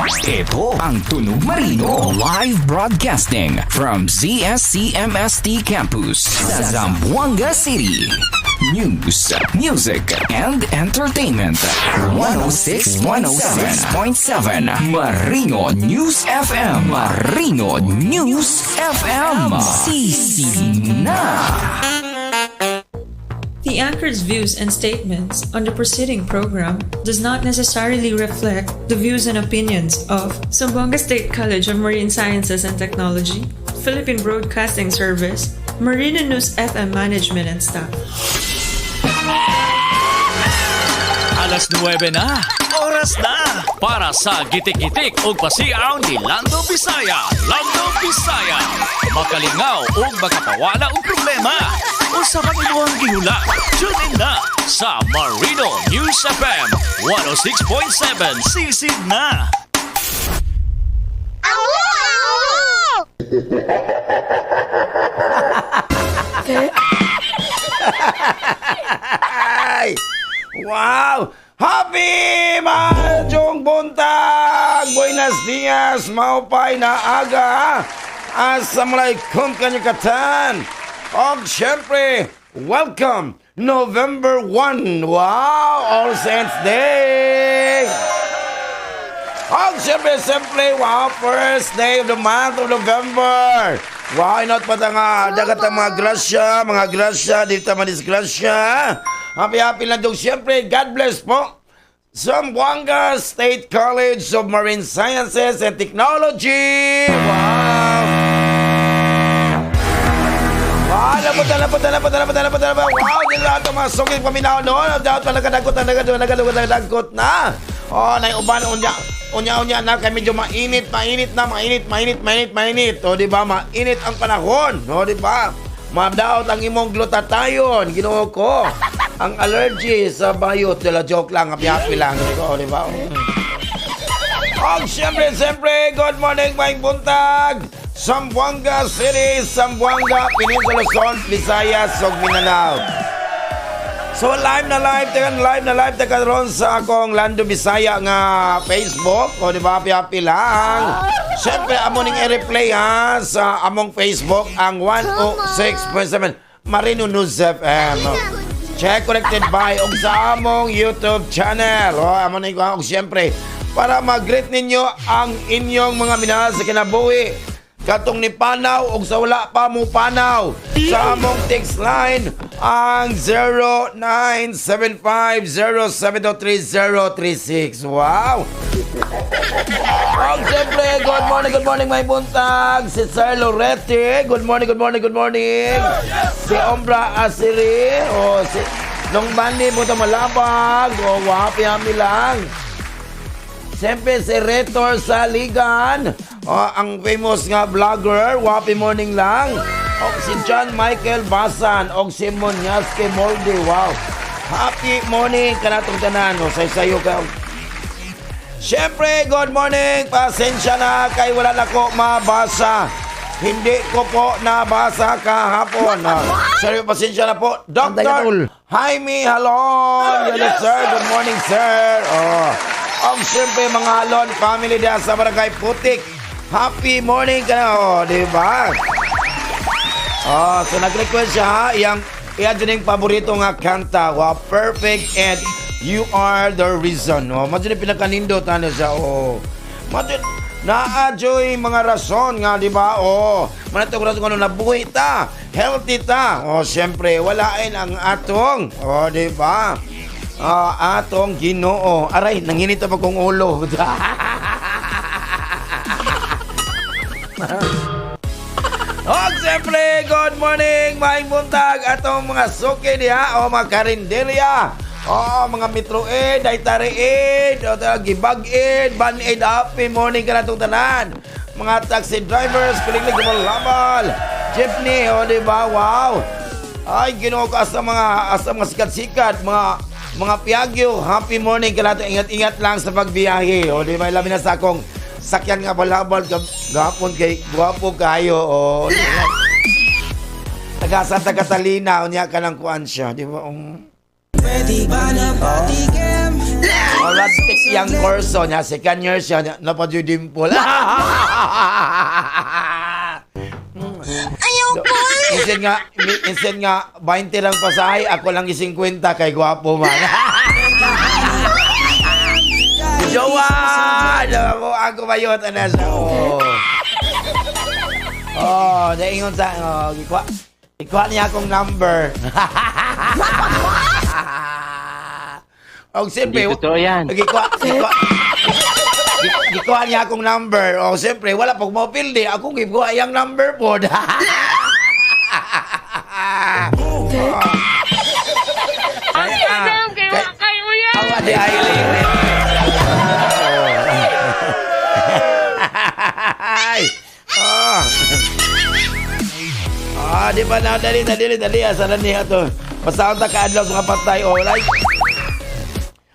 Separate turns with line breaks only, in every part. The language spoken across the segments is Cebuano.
Ito ang Tunog Marino. Live broadcasting from ZSCMST Campus sa Zamboanga City. News, music, and entertainment. 106.7 Marino News FM. Marino News FM. Sisi na.
The anchor's views and statements on the preceding program does not necessarily reflect the views and opinions of Zamboanga State College of Marine Sciences and Technology, Philippine Broadcasting Service, Marina News FM Management and staff.
Alas 9 na. Oras na para sa gitik-gitik ug pasiaw ni Lando Bisaya. Lando Bisaya. Makalingaw ug makapawala og problema. Unsa man imong gihula? Tune in na sa Marino News FM 106.7. Sisid na.
Awo!
Ay! Wow! Happy Madyong buntag! Buenos dias! Maupay na aga! Assalamualaikum kanyakatan! Og syempre, welcome November 1! Wow! All Saints Day! Og syempre, syempre, wow, first day of the month of November. Wow, inot pa ta nga, dagat ang mga grasya, dito madisgrasya. Happy, happy lang dong. Syempre, God bless po. Zamboanga State College of Marine Sciences and Technology. Wow! Wow, lapot, lapot, lapot, lapot, lapot, lapot. Wow, di lahat ang mga suging paminaw noon. Dapat pala nagkadagkot, nagkadagkot, nagkadagkot, nagkadagkot na. Oh, naiuban, unya, unya, unya na kay medyo mainit, mainit na, mainit, mainit, mainit, mainit. O, di ba? Mainit ang panahon. O, di ba? Madaot ang imong glutathione. Ginoo ko. Ang allergy sa bayot. Dala, joke lang, happy, happy lang. O, di ba? Og siyempre, siyempre, good morning, maayong buntag! Zamboanga City, Zamboanga, Peninsula Luzon, Visayas, ug Mindanao. So live na live, tagan live na live taga ron sa akong Lando Bisaya nga Facebook. O di ba, happy happy lang. Siyempre amo ning i-replay ha sa among Facebook ang 106.7 Marino News FM. Check connected by og sa among YouTube channel. O amo ning og siyempre para mag-greet ninyo ang inyong mga minahal sa kinabuhi katong ni panaw og sa wala pa mo panaw sa among text line ang 0975-073-036. Wow! Og siyempre, good morning, may buntag. Si Sir Loretti, good morning, good morning, good morning. Si Ombra Asiri, o si Nung Bandi mo malabag, o happy happy lang. Siyempre, si Retor Saligan, o, ang famous nga vlogger, happy morning lang. O, si John Michael Basan, o si Monyaske Molde, wow. Happy morning kanatong tanan, o, say-sayo ka. Siyempre, good morning. Pasensya na kay wala na ko mabasa. Hindi ko po nabasa kahapon. Ah, sorry, pasensya na po. Dr. Jaime Halon. Hello, sir. Good morning, sir. Oh. Og siyempre, mga Halon family diya sa Barangay Putik. Happy morning ka na. Oh, di ba? Oh, so nag-request siya ha, iyang iya din yung paborito nga kanta. Wow, perfect and you are the reason. Oh, madyo ni pinakanindot ano siya. Oh. Madyo naa joy mga rason nga di ba? Oh, manatong rason kung ano nabuhi ta, healthy ta. Oh, syempre walain ang atong. Oh, di ba? Ah, atong Ginoo. Aray, nanginit pa kong ulo. Og siyempre, good morning, maayong buntag atong mga suki diha o mga karinderya. O mga Metro Aid, Daitari Aid, o Gibag Aid, Ban Aid, happy morning ka natong tanan. Mga taxi drivers, kuliglig labal, jeepney, o di ba? Wow. Ay, Ginoo ko asa mga sikat-sikat, mga piagyo, happy morning ka natin. Ingat-ingat lang sa pagbiyahe. O di ba? Labi na sa akong sakyan nga balabal gapon kay gwapo kayo. O di ba? Taga Santa Catalina, unya ka ng kuan siya, di ba?
Pwede ba na patikim?
Oh, Radtech iyang kurso niya, second year siya, niya, napad yung dimple.
Ayaw ko!
Instead nga, 20 lang pasahe, ako lang 50 kay gwapo man. Si Joanne! Ako ba yun? Ano siya? Oh. Oh, naingon sa, oh, ikuha niya akong number. Og siyempre,
Hindi totoo yan.
Gikuha niya akong number. O, siyempre, wala pag mapildi. Ako gikuha iyang number po.
Ang
ah,
kay kay Uya!
Awa di ay. Ay. Ah. Ah, di ba na dali dali dali asa na niya to. Basta ta kaadlaw sa mga patay oh like.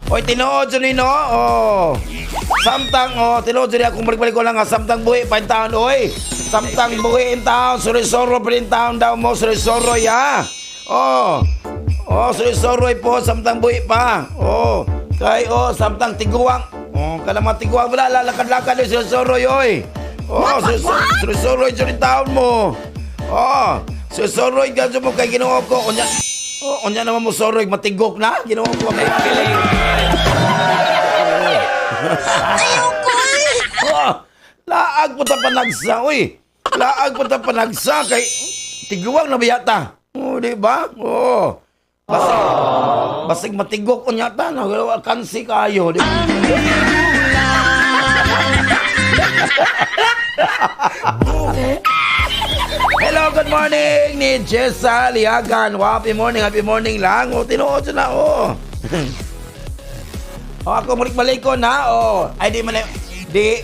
Oy, tinuod jud ni no. Oh. Samtang oh, tinuod jud akong balik-balik ko lang nga samtang buhi pa in taon oy. Samtang buhi in taon, suri-soro pa in taon daw mo, suri-soro ya. Oh. Oh, suri-soroy po samtang buhi pa. Oh. Kay oh, samtang tiguang. Oh, kana mga tiguang wala lalakad-lakad oy suri-soroy oy. Oh, suri-soroy jud in taon mo. Oh, suri-soroy ka mo kay Ginoo ko. Unya, oh, unya naman mo soroy matigok na. Ginoo ko.
Ayaw ko!
Oh, laag po ta panagsa, uy. Laag po ta panagsa kay tiguang na ba yata? Oh, di ba? Oh. Basig, basig matigok unya ta no, kansi kayo, di ba? Hello, good morning ni Jessa Liagan. Wow, happy morning lang. Oh, tinuod na oh. Oh, ako balik-balik ko na. Oh, ay di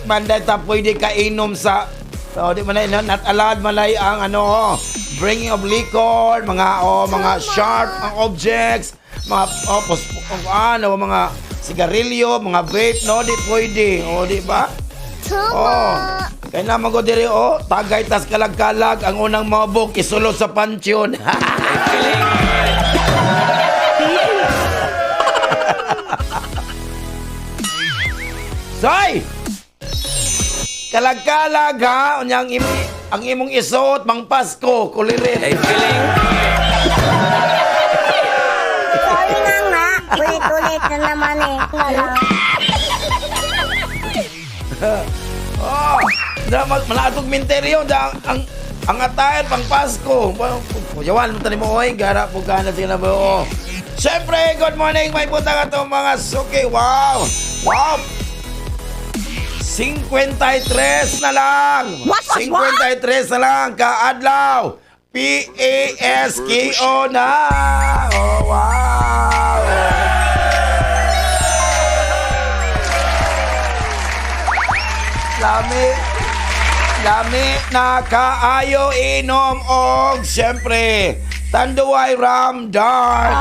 man dahil ta pwede kainom sa. So, di man na not allowed malay ang ano oh, bringing of liquor, mga oh, mga sharp ang objects, mga oh, pos, oh, ano, mga sigarilyo, mga vape, no, di pwede. Oh, di ba? Oh. Kaya naman ko diri oh, tagay tas kalag-kalag ang unang mabok isulod sa pansyon. Soy! Kalag-kalag ha, unyang ang imong isuot mang Pasko, kulirit.
Sorry nga nga. Ulit-ulit na naman eh. Na lang.
Oh, na malaatog minteryo da ang attire pang Pasko. Yawan mo tani mo oy, gara po ka na sila ba oh. Siyempre, good morning, may punta ka to mga suki. Wow! Wow! 53 na lang.
What, what, what?
53 na lang kaadlaw. PASKO na. Oh, wow. Lami. Lami na kaayo inom og siyempre Tanduay Ram Dark.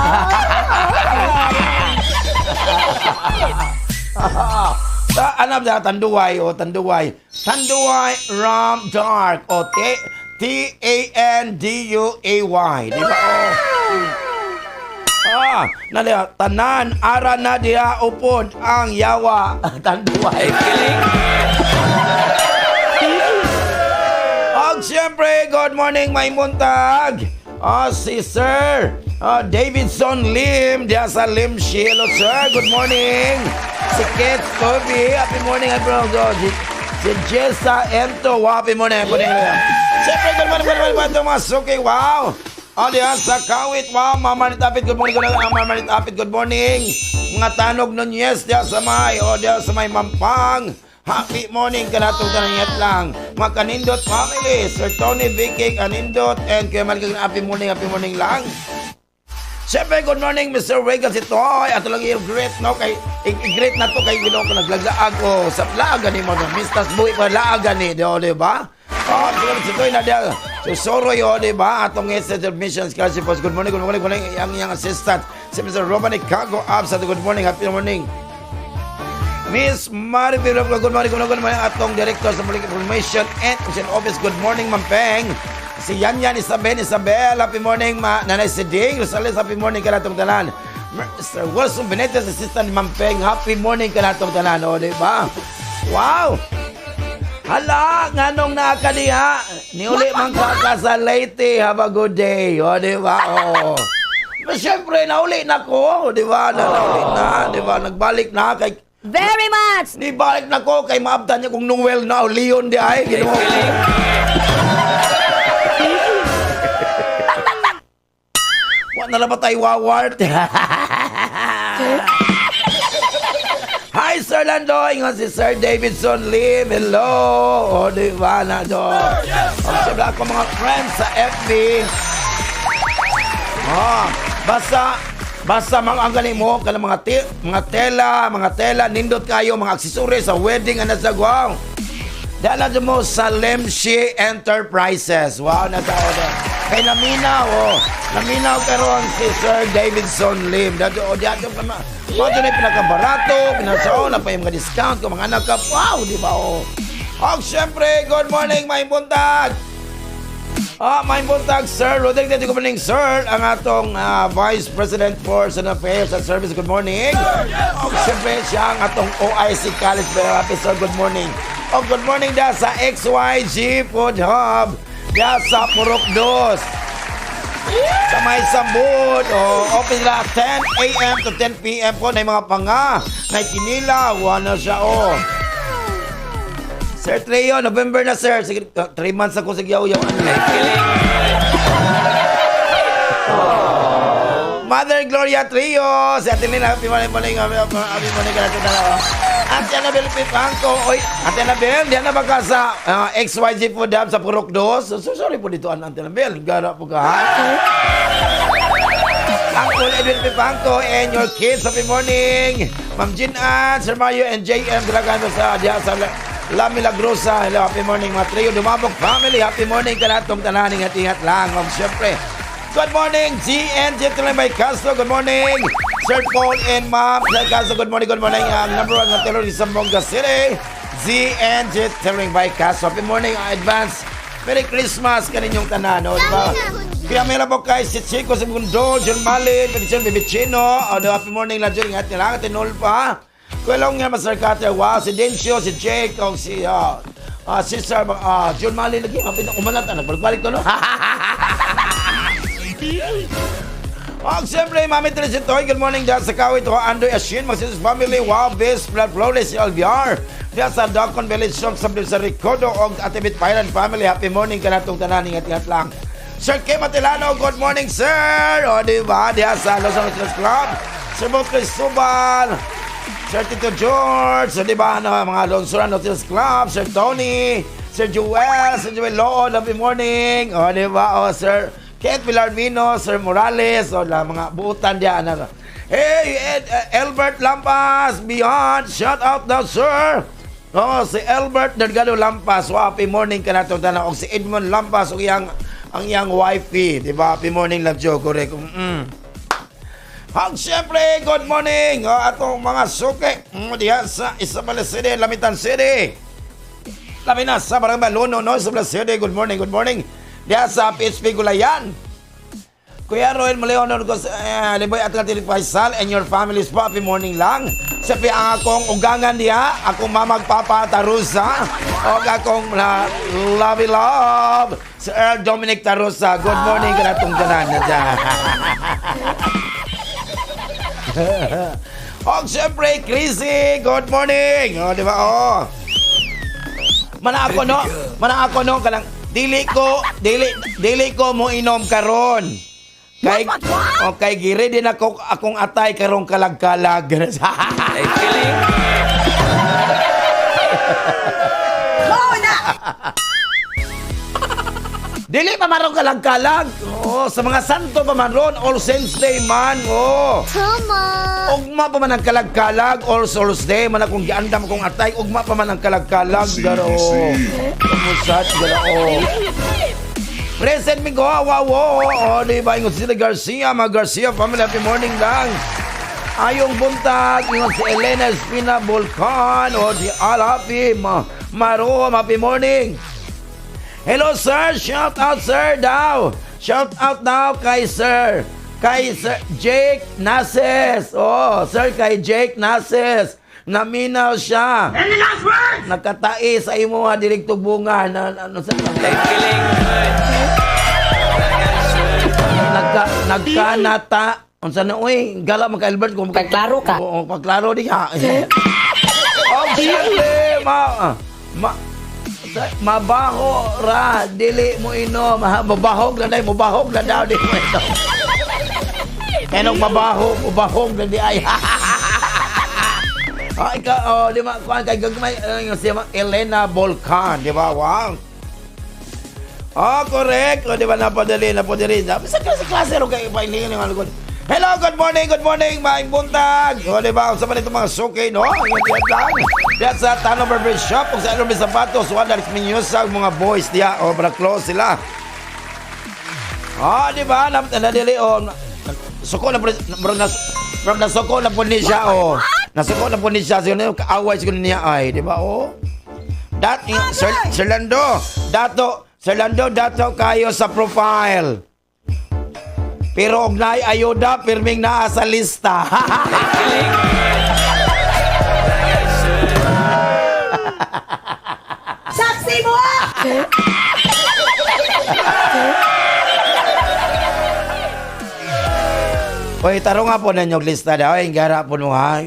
Ta ano ba Tanduay o Tanduay. Tanduay Ram Dark o T T A N D U A Y, di ba? Oh. Ah, nalaya, tanan ara na diha upod ang yawa. Tanduay. Og siyempre, good morning, may muntag. Ah, si Sir Davidson Lim, diya sa Lim Hello, sir. Good morning. Si Kate Toby, happy morning. Happy morning. Oh, si Jessa Ento, wow, happy morning. Happy morning. Siyempre, good morning, good morning, good morning, mga suki. Wow. Oh, diya sa Kawit. Wow, Mama Nitapit, good morning. Good morning, Mama Nitapit, good morning. Mga tanog Nunez, diya sa may, oh, diya sa may Mampang. Happy morning kanatong tanangit lang. Mga kanindot family, Sir Tony Viking, Anindot, and Kuya Malgang, happy morning lang. Siyempre, good morning, Mr. Regal Sitoy. Ato lang i-greet, no? Kay, i-greet na to kay Ginoo ko naglaglaag o sa laagan ni mo. No? Mistas buhi pa laagan ni, di, di ba? Oh, siguro Sitoy na diya. So, Soroy, oh, di ba? Atong Essence of Mission Scholarship Post. Good morning, good morning, good morning. Ang iyang assistant, si Mr. Romani Cago Absa. Good morning, happy morning. Miss Maribel, good morning, good morning, good morning. Atong Director sa Public Information and Mission Office, good morning, Ma'am Peng. Si Yan Yan Isabel, Isabel, happy morning, ma Nanay Siding, Rosales, happy morning kanatong tanan. Mr. Wilson Benitez, assistant ni Ma'am Peng. Happy morning kanatong tanan, o, di ba? Wow! Hala, nganong naa ka diha? Niuli man ka sa Leyte. Have a good day. O, di ba? O. Pero siyempre, nauli na ko. Di ba? Nauli na. Di ba? Nagbalik na kay
Very much!
Di balik na ko kay maabtan niya kung Noel na o Leon di ay. Ginoo. Wa na lang ba tayo wawart? Hi, Sir Lando. Ingon si Sir Davidson Lim. Hello. O, di ba na do? O, siyempre ako mga friends sa FB. Oh, basta basta mga ang gani mo kanang mga mga tela nindot kayo mga accessories sa wedding ana sa wow. Dala mo sa Lemshi Enterprises. Wow, nasa order. Kay naminaw, oh. Naminaw karon si Sir Davidson Lim. Dato o diato pa ma. Mao na pinakabarato, pinasao na pa yung mga discount kung mga anak ka. Wow, di ba oh. Og syempre, good morning, may buntag. May buntag, sir. Roderick, good morning, sir. Ang atong Vice President for Student Affairs and Service, good morning. Og syempre, siya ang atong OIC College Better Officer, good morning. Og good morning da sa XYG Food Hub, da sa Purok Dos. Sa may sambod, oh, open sila 10 a.m. to 10 p.m. po na yung mga panga, na kinilaw, na siya, oh. Sir Treo, November na, sir. Sige, 3 months ako sa yaw yaw. Ano eh. Mother Gloria Trio, si Ate Lina, happy morning, morning, happy, happy morning ka na. Ate Annabel Pipangko, oy, Ate Annabel, diyan na ba ka sa XYZ Food Hub sa Purok Dos? So, sorry po dito, Ate Annabel. Gara po ka, ha? Uncle Edwin Pipangko and your kids, happy morning. Ma'am Jean Ann, Sir Mario and JM, dalagan mo sa diya sa La Milagrosa. Hello, happy morning mga trio. Dumabok family, happy morning kanatong tanan. Ingat-ingat lang. Ma'am, syempre. Good morning, GN Gentleman by Castro. Good morning, Sir Paul and Ma'am. Sir Castro, good morning, good morning. Ang number one ng tailor sa Zamboanga City, ZN Gentleman by Castro. Happy morning, advance. Merry Christmas kaninyong tanan. No, diba? Kaya meron po kay si Chico, si Mundo, John Malin, Benediction Bibicino. O, happy morning lang dyan. Ingat nila, tinul pa. Kuya nga, Master Carter. Wow, si Dencio, si Jake, o si si Sir, John Malin lagi. Happy na umanat. Nagbalik-balik to, no? Og siyempre, Mami Teresita Toy, good morning dyan sa Kawit, o Andoy Ashin, Magsisis Family, Wow, Biz, Blood Flawless, si LVR. Diyan sa Dacon Village Shop, sa sa Ricodo, og Atibit Pyran Family, happy morning kanatong tanan, ingat-ingat lang. Sir Kim Atilano, good morning, sir! O, di ba? Diyan sa Los Angeles Club. Sir Bo Cristobal, Sir Tito George, so, di ba, ano, mga Lonsuran Hotels Club, Sir Tony, Sir Joel, Sir Joel Loo, happy morning. O, di ba? O, Sir Kent Villarmino, Sir Morales, o, la, mga buutan diyan. Ano. Hey, Ed, Albert Lampas, beyond, shout out now, sir. Oh, si Albert Delgado Lampas, so happy morning ka na itong tanong. O si Edmond Lampas, o iyang, ang iyang wifey, di ba? Happy morning lang, Joe, correct. Hag, siyempre, good morning, o, atong mga suki diyan sa Isabela City, Lamitan City. Labi na sa Barangay Baluno, no? Isabela City, good morning, good morning. Diyan sa PHP Gulayan. Kuya Roel Maleon, Liboy at Katilik Faisal and your families po, happy morning lang. Siyempre, ang akong ugangan diha, akong mamagpapa Tarusa, o akong na lovey love, si Earl Dominic Tarusa. Good morning kanatong tanan na dyan. Og siyempre, Chrissy, good morning. O, di ba? O. Mana ako no, mana ako no kanang dili ko mo inom karon. Kay okay, giri din ako akong atay karong kalag-kalag.
Ay, kiling.
Go na!
Dili pa man ron kalag-kalag. Oo, sa mga santo pa man ron, All Saints Day man. Oo. Ugma pa man ang kalag-kalag, All Souls Day man akong giandam akong atay, ugma pa man ang kalag-kalag. Garo. Kamusat, garo. Present mi ko, wow, wow. Oh, di ba? Ingon sila Garcia, mga Garcia family, happy morning lang. Ayong buntag, ingon si Elena Espina Volcan, o si Al Happy, Maro, happy morning. Hello sir, shout out sir daw. Shout out daw kay Sir Kay Sir Jake Nases. Oh, sir, kay Jake Nases. Naminaw siya. Any last words? Nagkatai sa imo ha, dilig tubungan. Na, ano sa nagkanata. Unsa na uy, gala man ka Albert kung
Pagklaro ka.
Oo, pagklaro diha. Oh, syempre, ma mabaho ra dili mo inom ha, mabahog na day, mabahog na daw di mo inom. Enong mabaho, mabahog na di ay. Ah, ikaw, oh, di ba, kuan kay gagmay, yung si Elena Volcan, di ba? Wow. Oh, correct. O, di ba, napadali, napadali. Sa klase, klase, ro kayo, pailingin yung ano. Hello, good morning, maing buntag. O, di ba, sa pa mga suki, no? Ang diyan lang. Diyan sa Tano Barber Shop, kung sa Elmer Sapatos, wala rin sa mga boys diya. O, para close sila. Oh, di ba? Nadali, oh. Suko na po, murag nasuko na po ni siya, oh. Nasuko na po ni siya. Siguro kaaway siguro niya ay, di ba, oh? Dat, Sir, Sir Lando, dato, Sir Lando, dato kayo sa profile. Pero og naay ayuda, pirming naa sa lista.
Saksi mo ah!
Hoy, tarong nga po ninyo lista daw. Ay, gara po no ha.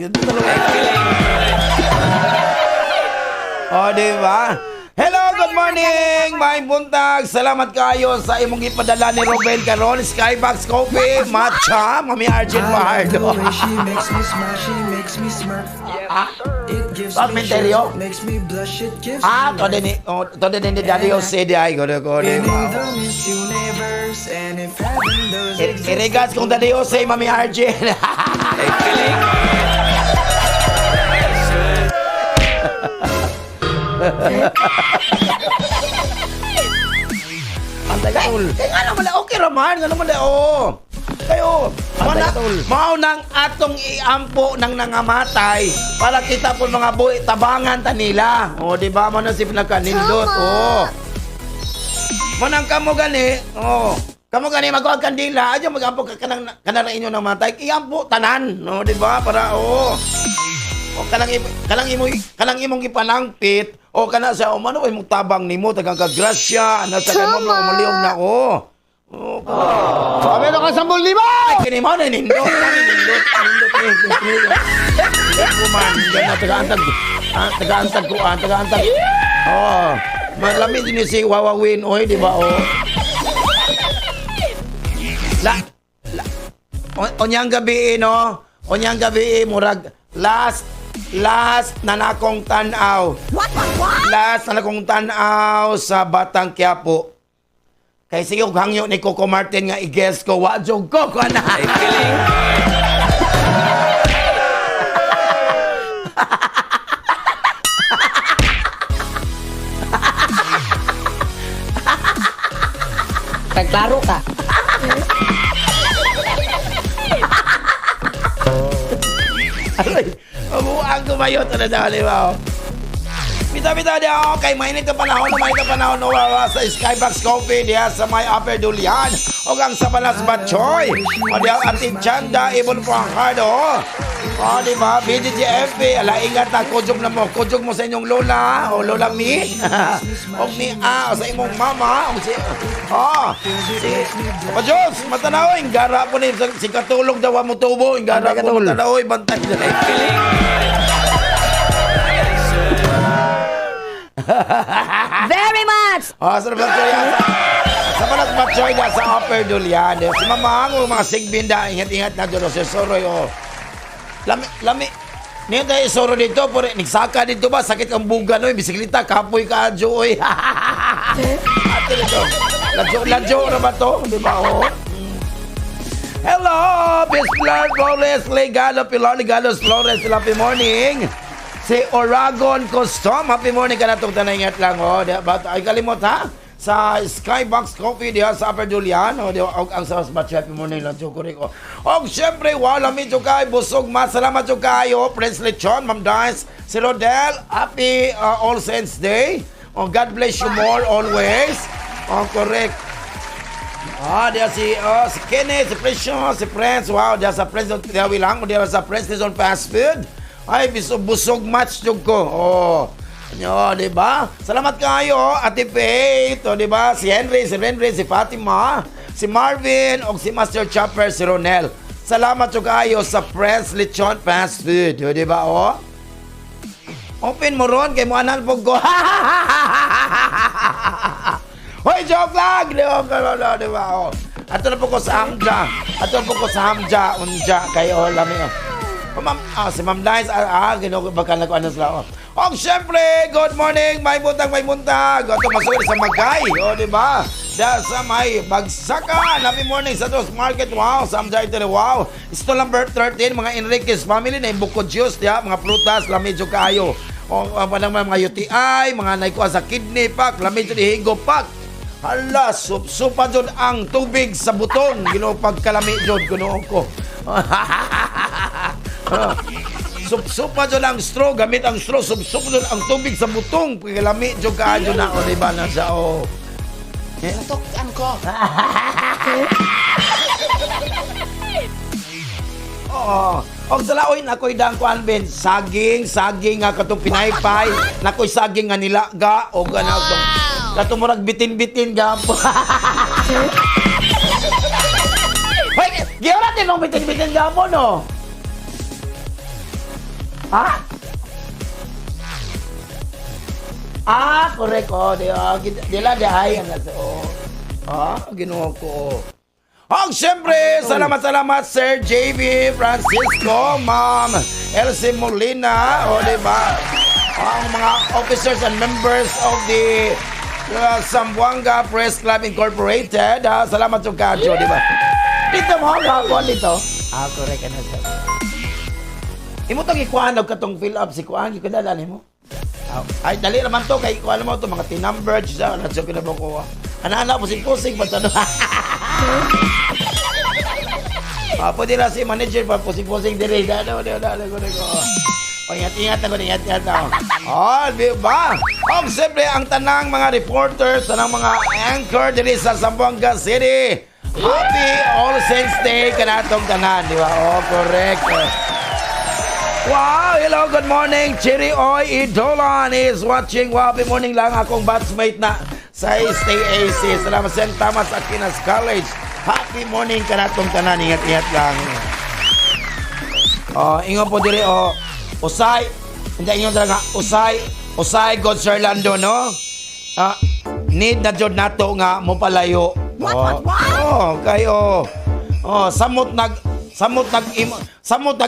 O, di ba? Hello, good morning! May buntag. Salamat kayo sa imong ipadala ni Ruben karon. Skybox Coffee, Matcha, Mami Arjun Fajardo.
The way she makes me smile, she makes me smirk. It gives
Ah,
me
Menterio?
chills, it makes me blush, it gives
Ah,
me
to din ni, oh, to din ni Daddy Jose di ay ko ko di.
Winning the Miss Universe, and if heaven does exist,
Irigas kong Daddy Jose, Mami Arjun. Ang tagal. Kaya nga naman, okay raman. Nga naman, oo. Kayo, wala, mao nang atong iampo ng nangamatay para kita po mga buhi, tabangan ta nila. O, di ba? Mo na si pinagkanindot. O. Mo nang kamo gani, o. Kamo gani magkuha kandila, adyo magampo ka kanang kanang inyo nang matay. Iampo tanan, no, di ba? Para oo. O kanang kanang imo kanang imong gipanangpit o kana sa o mano imong tabang nimo tagang ka grasya ana sa kay mo umaliog na ko. Oh,
Pamelo ka 10,000!
Ay, kini mo na nindot, nindot, nindot ni. Kuman, na tagaantag, tagaantag ko, tagaantag. Oh, malami din si Wawawin, oy, di ba? Oh. La, la onyang gabi no? Onyang gabi murag last last na nakong tan-aw.
What? What? What?
Last na nakong tan-aw sa Batang Quiapo. Kay sige og hangyo ni Coco Martin nga i-guess ko wa jog ko ko na.
Pagklaro ka.
Aray, mabuang kumayot na daw, di ba? Oh. Bitaw-bitaw di ako kay mainit ang panahon, mainit ang panahon, no, sa Skybox Coffee diya sa may Upper Dulian o ang sa Balas Batchoy. O diya Ate Chanda, Ibon Fajardo. O di ba? BDGFP, ala ingat na, kujog na mo, kujog mo sa inyong lola o lola mi. O ni A, o sa imong mama, o si o si Pa Diyos, matanaw, ingara po ni si katulog daw mo tubo, ingara po matanaw, bantay.
Very much!
Oh, sa Batchoy, sa Balas Batchoy na sa Upper Dulian. Eh, si Mama ang mga sigbin da, ingat-ingat na doon. Si Soroy, oh. Lami, lami. Niyo tayo isoro dito, pero nagsaka dito ba? Sakit ang buga, no? Bisikleta, kapoy ka, adyo, oy. Ate nito. Ladyo, ladyo na ba to? Di ba, oh? Hello, Miss Pilar Flores, Legalo, Pilar Legalo Flores, happy morning. Si Oragon Custom, happy morning ka na itong tanay-ingat lang, oh. Di ba? Ay, kalimot, ha? Sa Skybox Coffee diha sa Upper Julian, oh, di ba? Og ang sa Batch, happy morning lang, Chukurik, oh. Og syempre, wala medyo kay busog, masalamat jud kayo, Prince Lechon, Ma'am Dice, si Rodel, happy All Saints Day. Oh, God bless you more always. Oh, correct. Ah, diya si, oh, si Kenneth, si Precious, si Prince. Wow, diya sa Prince, diya wilang, diya sa Prince Luzon Fast Food. Ay, bisog busog match jud ko. Oh. Yo, di ba? Salamat kayo, Ate Faith, o, di ba? Si Henry, si Renry, si Fatima, si Marvin, o si Master Chopper, si Ronel. Salamat jud kayo sa Prince Lechon Fast Food, o, di ba? Oh. Open mo ron kay mo anal po ko. Hoy, joke lang! Di ba? Di ba? Oh. Ato na po ko sa Hamja. Ato na po ko sa Hamja. Unja. Kay oh, lami. Oh. Oh, ma'am, si Ma'am Nice, ginoo baka na ko ano sila. Oh. Oh, syempre, good morning, may buntag, may buntag. Ato masugod sa Magay, oh, di ba? Da sa may Bagsakan. Happy morning sa Dos Market. Wow, sa Amjay Tele. Wow. Ito number 13, mga Enriquez family na ibuko juice, diya, mga prutas, lami jud kaayo. O, ang mga UTI, mga naikuha sa kidney pack, lami jud ihigo pack. Hala, sup-supa jud ang tubig sa butong. Ginoo pagkalami jud, Ginoo ko. Sup-supa jud ang straw, gamit ang straw, sup-supa jud ang tubig sa butong. Pagkalami jud kaayo na o, di ba na siya o.
Natukan ko.
Oo. Og sa laoy nakoy dang kuan ben saging, saging nga katong pinaypay, nakoy saging nga nilaga og ano wow. Katong murag bitin-bitin gapo. Hoy, giora din mong bitin-bitin gapo no. Ha? Ah, correct oh, di oh, dila di ay ang oh. Ah, Ginoo ko. Oh. Og siyempre, salamat salamat Sir JV Francisco, Ma'am Elsie Molina, o di ba? Ang mga officers and members of the Zamboanga Press Club Incorporated. Ah, salamat sa kadyo, di ba? Dito mo, hapon dito. Ah, correct ano sir. Imo tong ikuan og katong fill up si kuan, gikadala nimo. Ah, ay, dali naman to kay kuan mo to mga tinumber sa ano sa kinabo ko. Ana-ana pusing-pusing ba ano? Ah, pwede na si manager pa pusing-pusing dire. Dalo, dalo, dalo, dalo, ko. O, ingat-ingat ako, ingat-ingat ako. Oh, di ba? O, siyempre, ang tanang mga reporters, tanang mga anchor diri sa Zamboanga City. Happy All Saints Day kanatong tanan, di ba? Oh, correct. Wow! Hello, good morning. Chiri Oy Idolan is watching. Wow, happy morning lang akong batchmate na sa Stay AC. Salamat sa Thomas Aquinas College. Happy morning kanatong tanan. Ingat-ingat lang. Oh, ingon po diri oh. Usay. Hindi ingon talaga. Usay. Usay God Sir Lando no. Ah, need na jud nato nga mo palayo. What, what, what? Oh, kayo. Oh, samot nag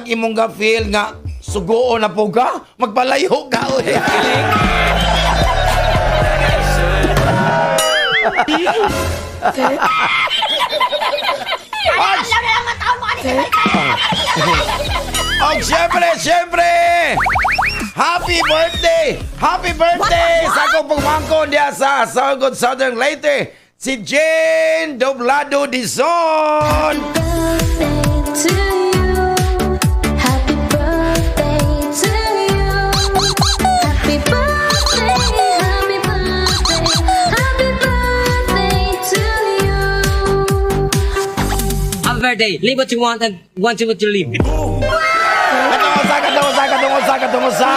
imong ga feel nga suguo na po ka, magpalayo ka uli. Og syempre, syempre, happy birthday! Happy birthday sa akong pagmangkon diya sa Sorgon Southern Leyte, si Jane Doblado Dizon!
To you. Happy birthday to you. Happy birthday, happy birthday, happy birthday to you.
Happy birthday. Live what you want and want what you live.
Katong usa, katong usa, katong usa, katong usa.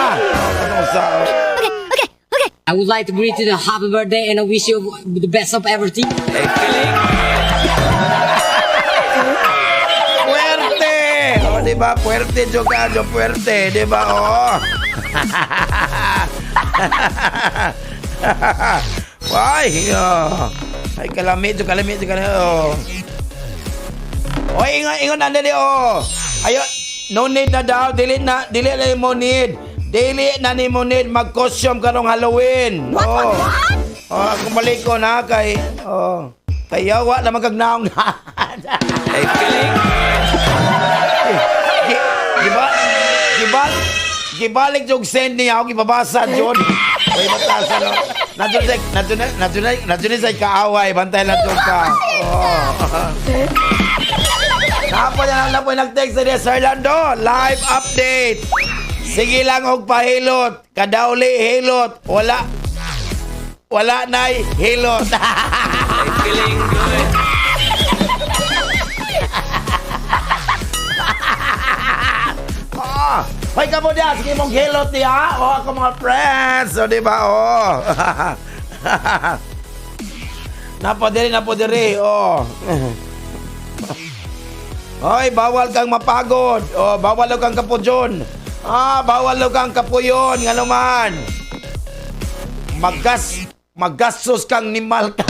Katong usa.
I would like to greet you the happy birthday and I wish you the best of everything.
Puwerte! O, di ba? Puwerte, Joga, jo, puwerte. Di ba? O. Why? Oh. Ay, kalami, jo, kalami, jo, kalami. Oh. O, ingon, ingon na, dili, oh. Ayo, no need na daw. Dili na, dili na mo need. Dili na ni mo need mag-costume karong Halloween. What, oh. What, what? Oh, kung balik ko na kay, oh. Kay yawa na magagnaong na.
Ay, kilig.
Gi, giba, giba, gibalik yung send niya ako, gibabasa, John. Uy, batasa, no? Nandun sa, nandun na, nandun na, nandun na sa kaaway, bantay na doon ka. Oh. Tapos na lang po nag-text na niya, Sir Lando, live update. Sige lang og pahilot, kadauli hilot, wala, wala na'y hilot.
Ay, feeling good.
Hoy kamo diha, sige mong hilot diha. Oh, ako mga friends. O, di ba? Oh. Napo diri, napo diri. Oh. Hoy, bawal kang mapagod. Oh, bawal kang kapudyon. Ah, bawal kang kapuyon ngano man. Magastos kang nimal ka.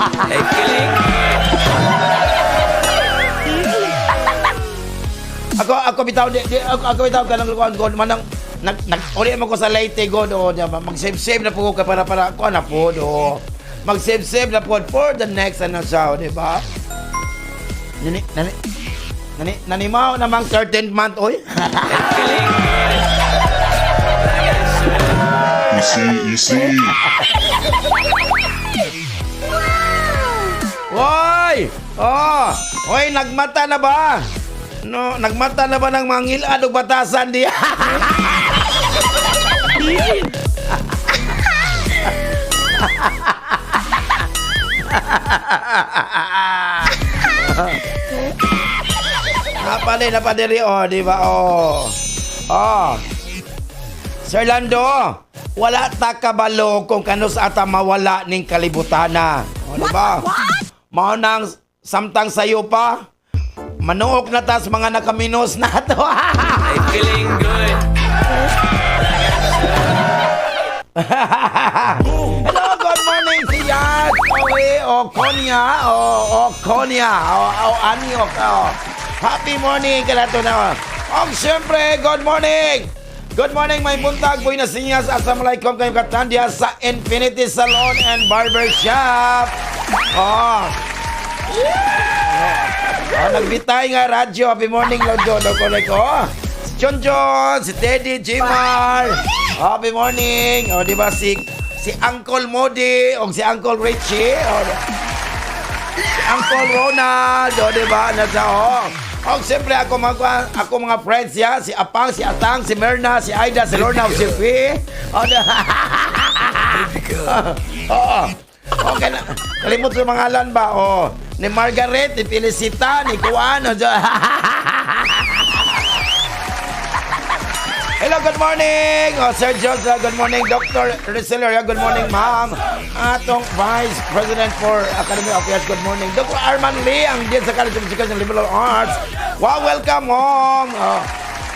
Ako bitaw di, ako bitaw kanang kuan ko manang nag nag uli man ko sa Leyte god, o di ba, mag-save save na po ko kay para kuan na po do. Mag-save save na po for the next ano siya, o, di ba? Nani nani nani nanimaw namang 13th month, oy.
You see, you see.
Hoy! Oh! Hoy, nagmata na ba? No, nagmata na ba ng mga ngilad og batasan diya? Napali, napadiri, oh, di ba? Oh. Oh. Sir Lando, wala ta kabalo kung kanus ata mawala ning kalibutana. O, di ba? Mao nang samtang sayo pa, manuok na tas mga nakaminos na to.
Feeling good.
Hello, good morning si Yat, Owe, o Konya, o Konya, o Anyok, o. Happy morning kanato na. O, siyempre, good morning. Good morning, may buntag, buhay na sinyas. Assalamualaikum kayong katandiya sa Infinity Salon and Barber Shop. Oh. Oh, nagbitay nga radyo. Happy morning, Lodjo. Loko, oh. Si John John, si Teddy, Jimar. Happy morning. O, di ba si Uncle Modi o si Uncle Richie. O, si Uncle Ronald. O, di ba? Nasa, oh. O, siyempre, ako mga friends ya. Si Apang, si Atang, si Myrna, si Aida, si Lorna, si Fee. O, di. Oo. Okay na. Kalimot sa mga ngalan ba? Oh. Ni Margaret, ni Felicita, ni Kuan. O, Hello, good morning! Oh, Sir Joseph, good morning. Dr. Rizal, good morning, ma'am. Atong Vice President for Academy of Arts, good morning. Dr. Arman Lee, ang Dean sa College of Education and Liberal Arts. Wow, welcome home! Oh,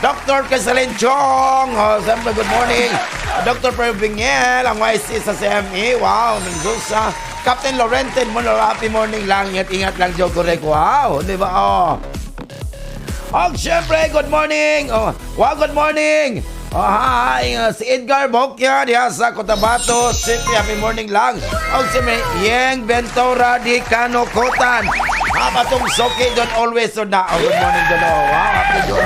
Dr. Crisaline Chong, oh, siyempre, good morning. Dr. Pervingel, ang YC sa CME. Wow, Mendoza. Captain Lorente, Mono, happy morning lang. Ingat, ingat lang, Joe Correct. Wow, di ba? Oh. Oh, siyempre, good morning. Oh, wow, good morning. Oh, hi, si Edgar Bokya diha sa Cotabato City. Happy morning lang. Oh, si may Yeng Ventura di Kanokotan. Haba tong Soke don always on na. Oh, good morning don. Oh, wow, happy don.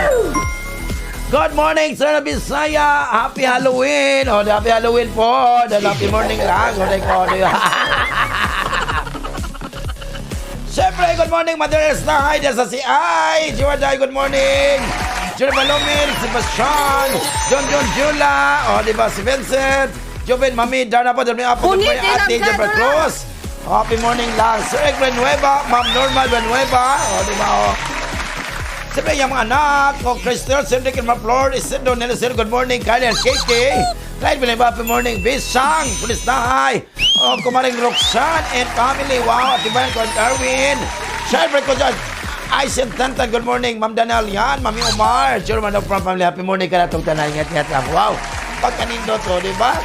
Good morning, Sir Bisaya. Happy Halloween. Oh, happy Halloween po. Then happy morning lang. Oh, oh, Siyempre, good morning, Mother Elsa. Hi, dyan sa CI. Jiwaday, good morning. Jerry Balomir, Sebastian, John John Jula, oh, di ba, si Vincent, Joven, Mami, Darna po, Darna po, good morning, Ate Jebra Cruz. Happy morning lang. Sir Eric Renueva, Ma'am Norma Renueva, oh, di ba, oh. Siyempre, yung mga anak, oh, Crystal, Cedric, and Flor, Isidro, Nelson, good morning, Kylie and KK. Clyde Villanueva, happy morning, Bisang, Pulis Nahay, oh, Kumaring Roxanne and family, wow, at Ivan ko, Erwin. Siyempre ko dyan, Aisen Tantan, good morning, Ma'am Danal yan, Mami Omar, Chairman of From Family, happy morning ka na itong tanan, ingat, ingat lang. Wow, pagkanindo to, di ba?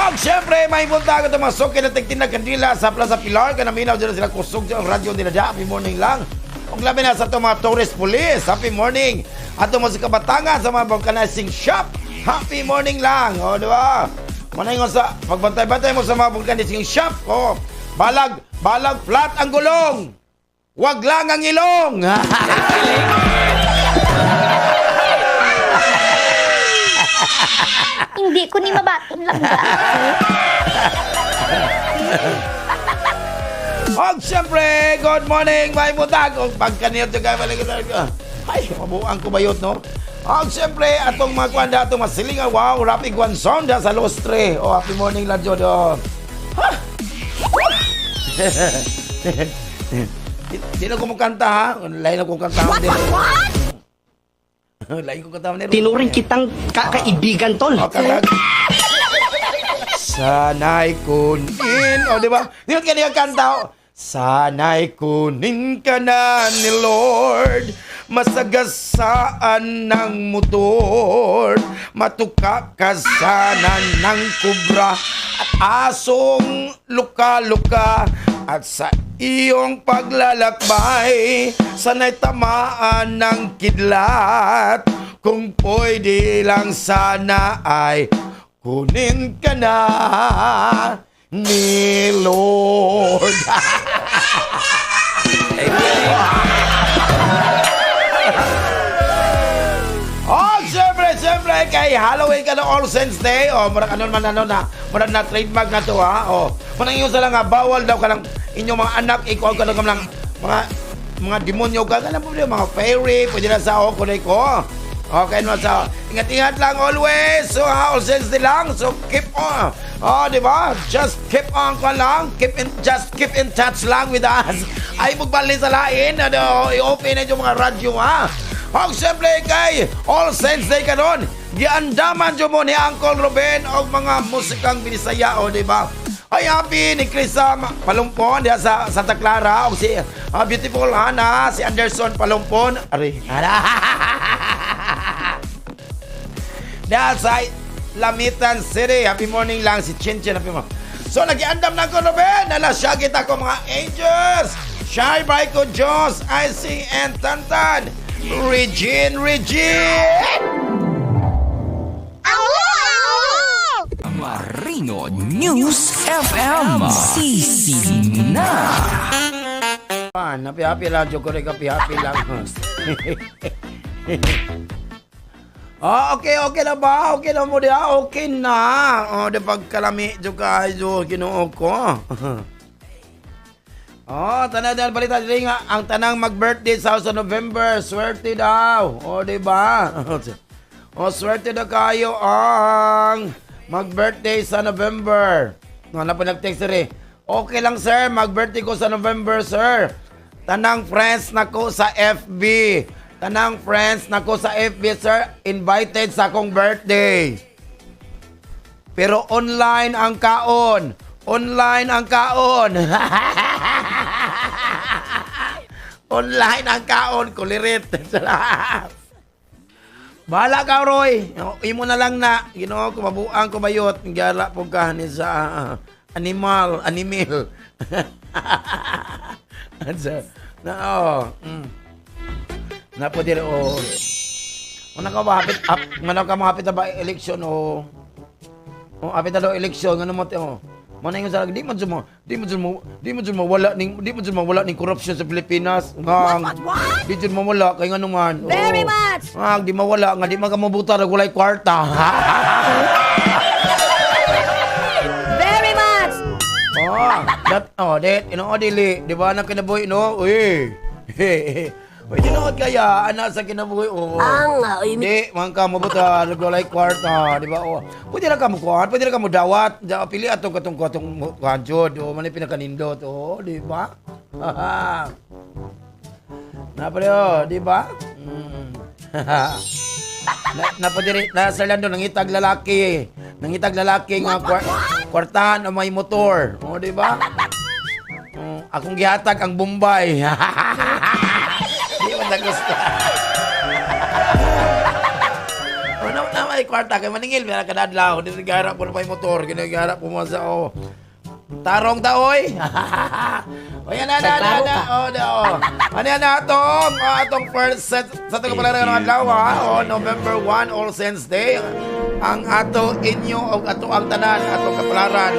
Og siyempre, may punta ako itong mga suki na tigtinag kandila sa Plaza Pilar. Kanaminaw dyan sila kusog dyan ang radyo nila dyan. Happy morning lang. Og labi na sa itong mga tourist police. Happy morning. Ato mo sa kabatangan sa mga vulcanizing shop. Happy morning lang. O, di ba? Manay mo sa pagbantay-bantay mo sa mga vulcanizing shop. O, balag, balag flat ang gulong. Wag lang ang ilong.
Hindi ko ni mabaton lang ba?
Og siyempre, good morning, may butag. Og pagkaniyot yung kaya ay, mabuang ko bayot, no? Og siyempre, atong mga kwanda, atong masilingan, wow, Rapi Guanzon da sa Lustre. Oh, happy morning lang, Jod. Oh. Ha? Di na kumukanta, ha? Lain na kumukanta. What? What? Lain ko katawa ni
Tinuring kitang kakaibigan, tol.
O, katag. Sana'y kunin. O, di ba? Di ba kaniya kanta? O? Sana'y kunin ka na ni Lord, masagasaan ng motor, matuka ka sana ng kubra at asong luka-luka, at sa iyong paglalakbay sana'y tamaan ng kidlat. Kung pwede lang sana ay kunin ka na ni Lord. Oh, siyempre, siyempre, kay Halloween ka na All Saints Day. Oh, murag ano man ano na, murag na trademark na to ha. Oh, murag yung sa lang ha, bawal daw ka lang inyong mga anak, ikaw ka lang lang mga demonyo ka, alam mo mga fairy, pwede na sa ako, kunay ko. Okay naman sa ingat-ingat lang always. So ha, All Saints Day lang. So keep on. Oh, di ba? Just keep on ka lang. Keep in, just keep in touch lang with us. Ay magbali sa lain. Ano, i-open na yung mga radyo ha. Og siyempre kay All Saints Day karon, giandaman jud mo ni Uncle Ruben og mga musikang Binisaya, o di ba? Ay happy ni Krisa Palumpon diha sa Santa Clara og si beautiful Hana, si Anderson Palumpon. Ari. Diha sa Lamitan City. Happy morning lang si Chin Chin. Happy morning. So nagiandam na ko Ruben. Nala siya kita ko mga angels. Shy Bryco Diyos, IC and Tantan. Regine, Regine!
Marino News FM. Sisi na.
Pan, happy happy lang, Joko Rica, happy happy lang. Ah, okay, okay na ba? Okay na mo diha? Okay na. Oh, di pagkalami jud kaayo Ginoo ko. Oh, tanan dahil balita diri nga ang tanang mag-birthday sa November, swerte daw. Oh, di ba? Oh, swerte daw kayo ang mag-birthday sa November. No, na po nag-text diri. Okay lang sir, mag-birthday ko sa November sir. Tanang friends nako sa FB. Tanang friends nako sa FB sir, invited sa akong birthday. Pero online ang kaon. Online ang kaon. Online ang kaon, kulirit. Bahala ka, Roy. Imo na lang na. Ginoo ko, mabuang ko bayot. Gyara po ka ni sa animal, animal. Na, oh. Na po dire, oh. Una ka ba, hapit, hap, ngano ka mahapit na ba election, oh. Oh, hapit na daw election, ngano mo, oh. Mana yung sa di man mo, di man mo, di man mawala ning, di man mawala ning corruption sa Pilipinas. Nga, what? Di jud mawala kay ngano man. Oh.
Very much.
Nga, di mawala nga di man ka mabuta walay kwarta.
Very much.
Oh, that oh, det ino dili, di ba na kinabuhi no? Uy. Uy, tinuod kaya ana sa kinabuhi oh.
Ang, uy,
Di man ka mabuta walay kwarta, di ba? Oh. Pwede ra ka mo kuan, pwede ra ka mo dawat, pili atong katong katong kuan jud, oh, man pinakanindot, oh, di ba? Napali oh, di ba? Napadiri na sa Lando nangitag lalaki. Nangitag lalaki nga kwartahan o may motor. O, di ba? Akong gihatag ang Bombay. Di man na gusto. O, na may kwarta kay maningil meron ka adlaw, di nagharap po na may motor, ginagarap po mo sa oh. Tarong taoy. O yan na na na na. Oh, na oh. Ano yan na atong atong first set sa itong kapalaran ng adlaw ha. Oh, November 1, All Saints Day. Ang ato inyo og ato ang tanan atong kapalaran.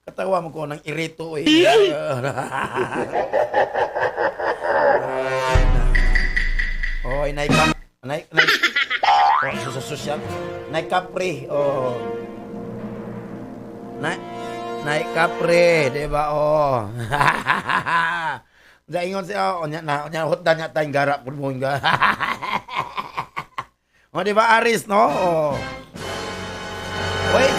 Katawa mo ko ng irito eh. Oh, inay ka nay nay oh, sa social nay kapre oh. Nay nay kapre, di ba? Oh. Daingon siya, oh, nya na, nya hotdan nya tayong gara pud mo nga. Oh, di ba Aris no? Oh. Wait,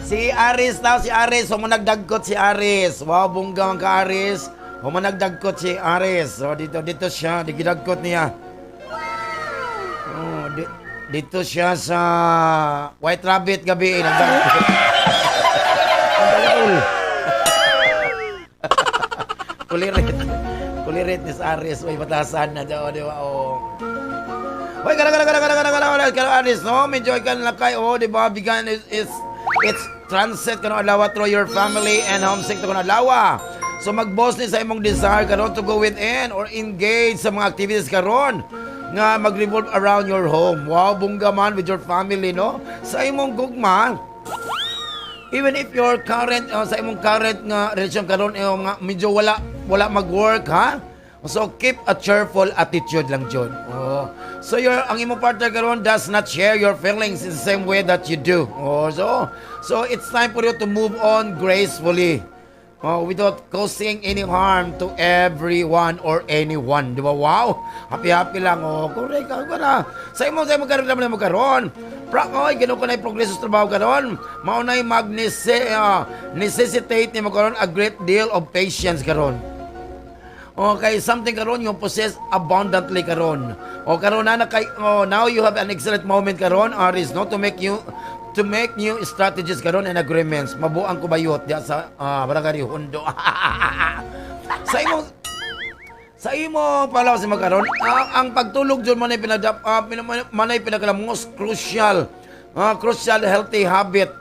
si Aris daw, si Aris, so mo nagdagkot si Aris. Wow, bongga man ka Aris. Human nagdagkot si Aris. So dito dito siya, di gidagkot niya. Oh, dito siya sa White Rabbit gabi eh, nagdagkot. Ang dalul. Kulirit. Kulirit ni sa Aris, may batasan na daw, di ba? Oh. Hoy, gara gara gara gara gara gara gara gara Aris, no? Medyo ka na kay, oh, di ba? Bigan is it's transit kanang adlaw through your family and homesick to kanang adlaw. So mag-boss ni sa imong desire karon to go within or engage sa mga activities karon nga mag-revolve around your home. Wow, bongga man with your family, no? Sa imong gugma, even if your current sa imong current nga relasyon karon eh, nga medyo wala wala mag-work, ha, so keep a cheerful attitude lang jud. Oh, so your ang imong partner karon does not share your feelings in the same way that you do. Oh, so it's time for you to move on gracefully, oh, without causing any harm to everyone or anyone. Di ba? Wow! Happy-happy lang. Oh, correct. Ako na. Sa imong karon naman mo karon. Pra, oy, Ginoo ko na progreso sa trabaho karon. Mao na mag necessitate nimo karon a great deal of patience karon. Okay, something karon yung possess abundantly karon. O karon na na kay, oh, now you have an excellent moment karon, Aris, no, to make new strategies karon and agreements. Mabuang ko bayot diya sa Barangay Hundo. Sa imo pala sa magkaron, ang pagtulog jud man ay pinaka man ay pinaka most crucial healthy habit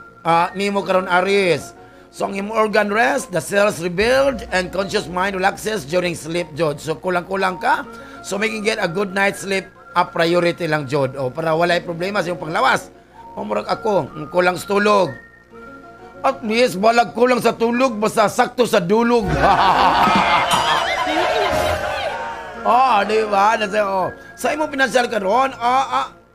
nimo karon, Aries. So ang imong organ rest, the cells rebuild and conscious mind relaxes during sleep jud. So kulang-kulang ka. So making get a good night sleep a priority lang jud. O para walay problema sa imong panglawas. O murag ako, kulang sa tulog. At least balag kulang sa tulog basta sakto sa dulog. Oh, di ba? Nasa, oh. Sa imong pinansyal karon,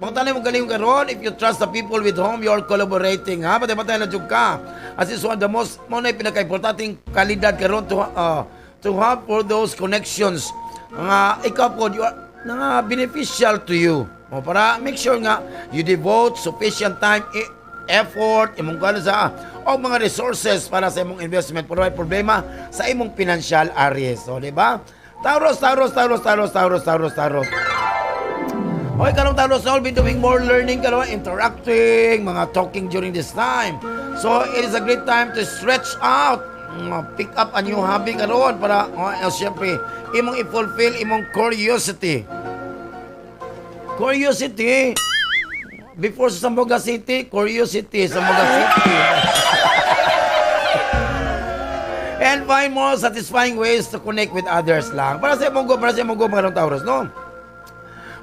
pangutan mo galing karon if you trust the people with whom you're collaborating, ha? Patay-patay na jud ka. As is one of the most mo na pinaka-importanteng kalidad karon to have for those connections nga ikaw po you are nga beneficial to you. O para make sure nga you devote sufficient time, effort, imong kuan sa o mga resources para sa imong investment pero may problema sa imong financial, Aries. O, di ba? Taurus, Taurus, Taurus, Taurus, Taurus, Taurus, Taurus. Hoy, karong Taurus, I'll be doing more learning karon, interacting, mga talking during this time. So, it is a great time to stretch out, pick up a new hobby karon para siyempre, imong i-fulfill imong curiosity. Curiosity. Before sa Zamboanga City, Curiosity, Zamboanga City. And find more satisfying ways to connect with others lang. Para sa imong go, mga Taurus, no?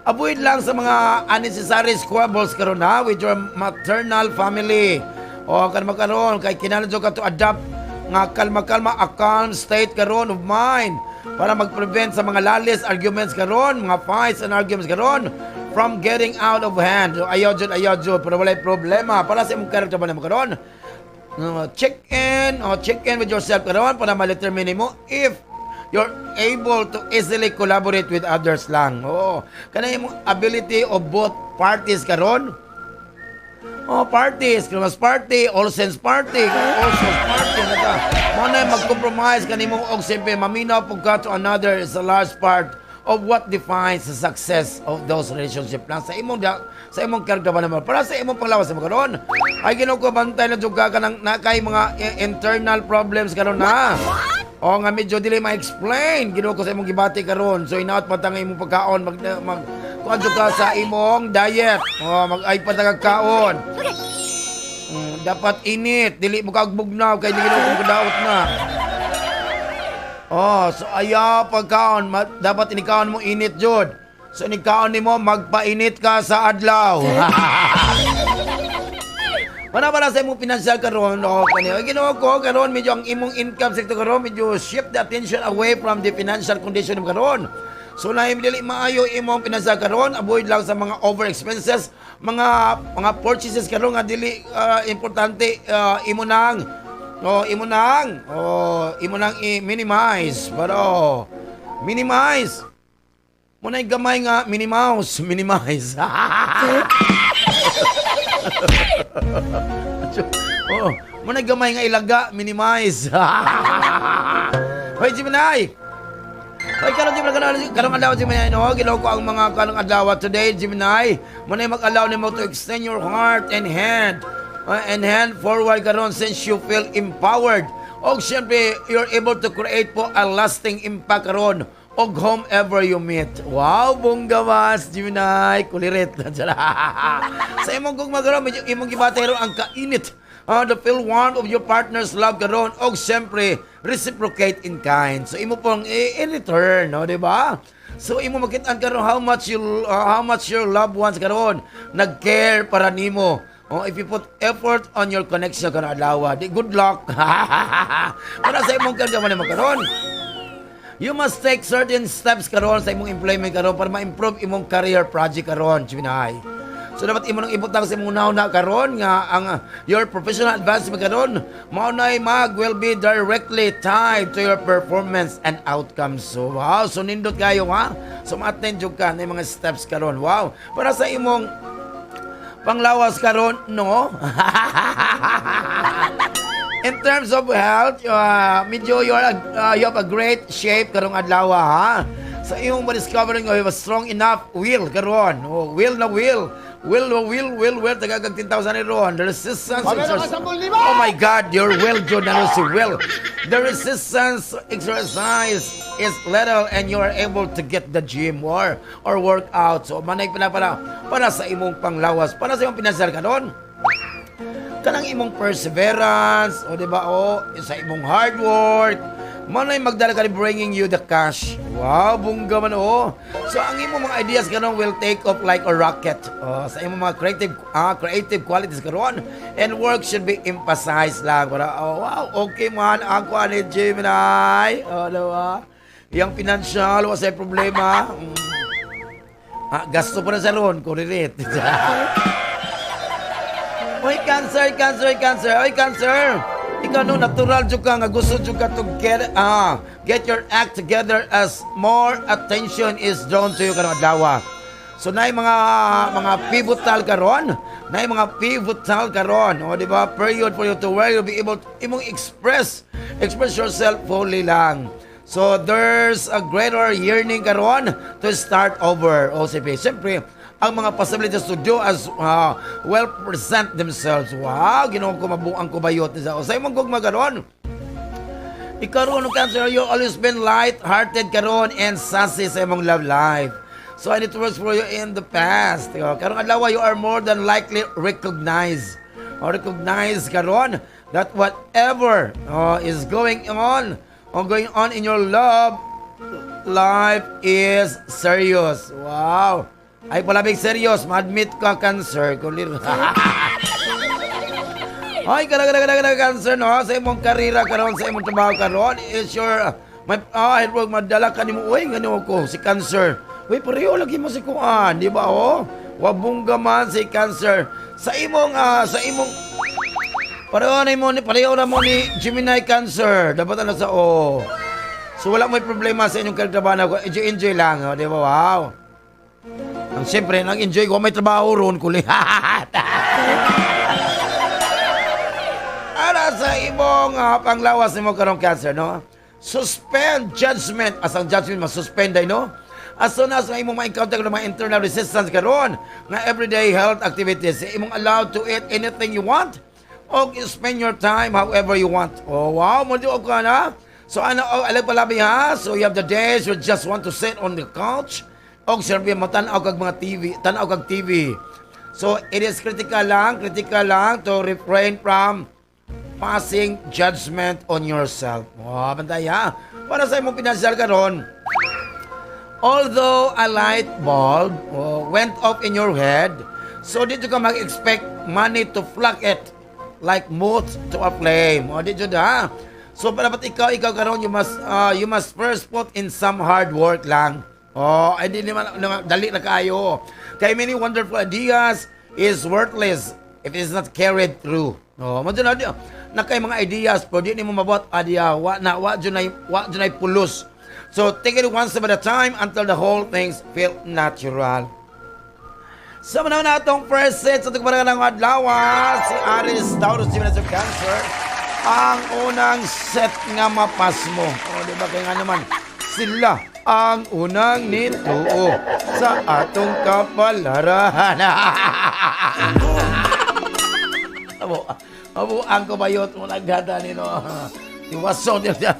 Avoid lang sa mga unnecessary squabbles karon ha with your maternal family. O kan karon kay kinahanglan jud ka to adapt nga kalma-kalma, a calm state karon of mind para mag-prevent sa mga lalis arguments karon, mga fights and arguments karon from getting out of hand. So, ayaw jud pero walay problema para sa imong character ba nimo karon. Check in with yourself karon para ma-determine mo if you're able to easily collaborate with others lang. Oo. Kana imong ability of both parties karon. Oh, parties, Christmas party, All Saints party, All Souls party, naka. Mo na mag-compromise kanimo og siyempre maminaw pug ka to another is a large part of what defines the success of those relationship lang sa imong character ba naman para sa imong panglawas sa karon. Ay, Ginoo ko, bantay na jud ka kanang na kay mga internal problems karon na. O nga medyo dili ma-explain, Ginoo ko, sa imong gibati karon. So inaot pa nga imong pagkaon, mag mag kuan jud ka sa imong diet. O mag ay patagag kaon. Dapat init, dili mo kag bugnaw kay dili ko daot na. Oh, so ayaw pagkaon, dapat inikaon mo init jud. So inikaon nimo magpainit ka sa adlaw. Para para sa imong financial karon, o kani. Ay, Ginoo ko, karon medyo ang imong income sector karon medyo shift the attention away from the financial condition mo karon. So na dili maayo imong financial karon, avoid lang sa mga over expenses, mga purchases karon nga dili importante, imo nang i-minimize. Pero minimize. Mo na gamay nga Minnie Mouse, minimize. Oh, mo na gamay nga ilaga, minimize. Hoy, Gemini. Hoy, karon Gemini, karong adlaw, Gemini, no? Ginoo ko ang mga karong adlaw today, Gemini. Mo na mag-allow nimo to extend your heart and hand forward karon since you feel empowered. Og syempre, you're able to create po a lasting impact karon og whomever you meet. Wow, bongga mas, Gemini. Kulirit. Sa imong gugma karon, medyo imong gibatay ron ang kainit. The feel warmth of your partner's love karon og syempre reciprocate in kind. So imo pong in return, no, di ba? So imo makitaan karon how much your loved ones karon nag-care para nimo. Oh, if you put effort on your connection karon adlaw, di good luck. Para sa imong kagama nimo karon, you must take certain steps karon sa imong employment karon para ma-improve imong career project karon, Gemini. So dapat imo nang ibutang sa imong una karon nga ang your professional advancement karon mao nay mag will be directly tied to your performance and outcomes. So wow, so nindot kayo ha. So ma-attend jud ka na mga steps karon. Wow. Para sa imong panglawas karon, no? In terms of health, medyo you have a great shape karong adlaw ha. Sa imong ma-discover nga you have a strong enough will karon. Oh, will na will. Will na will, will, will. Tagagag 10,000 ni ron. The resistance
Pamela ka 10,000!
Oh my God, your will, jud ano si will. The resistance exercise is little and you are able to get the gym or work out. So, manay pala para sa imong panglawas, para sa imong pinasar karon kanang imong perseverance o, di ba, o sa imong hard work manay magdala ka ni bringing you the cash. Wow, bongga man oh. So ang imong mga ideas karon will take off like a rocket. Oh, sa imong mga creative qualities karon and work should be emphasized lang para oh, wow, okay man ako ani Gemini. Oh, di ba? Yang financial, wa say problema. Ah, gasto pa na sa ron, kuririt. Oy, Cancer, Cancer, Cancer. Oy, Cancer. Ikaw no, natural jud ka nga gusto jud ka to get your act together as more attention is drawn to you karong adlaw. So naay mga pivotal karon, naay mga pivotal karon, o di ba? Period for you to where you'll be able to imong express yourself fully lang. So there's a greater yearning karon to start over. O sige, siyempre, ang mga possibilities to do as well present themselves. Wow, Ginoo ko, mabuang ko bayot sa sa imong gugma karon. Ikaw ron, Cancer, you always been light-hearted karon and sassy sa imong love life. So, and it works for you in the past. Karong adlaw, you are more than likely recognized or recognize karon that whatever is going on in your love life is serious. Wow. Ay palabig serious, ma-admit ka, Cancer. Kulir. Ay, kada kada kada kada Cancer, no? Sa imong karera karon, sa imong trabaho karon is your may wag madala ka nimo. Uy, ngano ko si Cancer. Uy, pareho lagi mo si kuan, di ba oh? Wabungga man si Cancer. Sa imong pareho na mo ni Gemini, Cancer. Dapat ano sa oh. So wala mo'y problema sa inyong trabaho. Enjoy, enjoy lang, oh, di ba? Wow. Ang siyempre, nang enjoy ko, may trabaho ron, kuli. Ara sa imong panglawas nimo karong, Cancer, no? Suspend judgment. As ang judgment, ma-suspend ay, no? As soon as nga imong ma-encounter ng mga internal resistance karon nga everyday health activities, imong allowed to eat anything you want o spend your time however you want. Oh, wow, mo di ka na. So ano, oh, alam palabi ha? So you have the days you just want to sit on the couch o siyempre matan-aw kag mga TV, tan-aw kag TV. So it is critical lang to refrain from passing judgment on yourself. Oh, bantay ha. Para sa imong pinansyal karon, although a light bulb, oh, went off in your head, so dito ka mag-expect money to flock it like moth to a flame. O, dito ha. So, dapat ikaw karon you must first put in some hard work lang. Oh, ay di naman dali na kayo. Kay many wonderful ideas is worthless if it is not carried through. Oh, mo na na kay mga ideas pero di nimo mabot idea wa na wa jud na pulos. So take it one step at a time until the whole things feel natural. Sa manahon na atong first set sa tugbaran ng adlaw, si Aries, Taurus, Gemini, sa Cancer, ang unang set nga mapasmo. O, di ba? Kaya nga naman, sila Ang unang nituo sa atong kapalaran. Abo, abo ang kubayot mo naghada nino. Iwaso niya siya.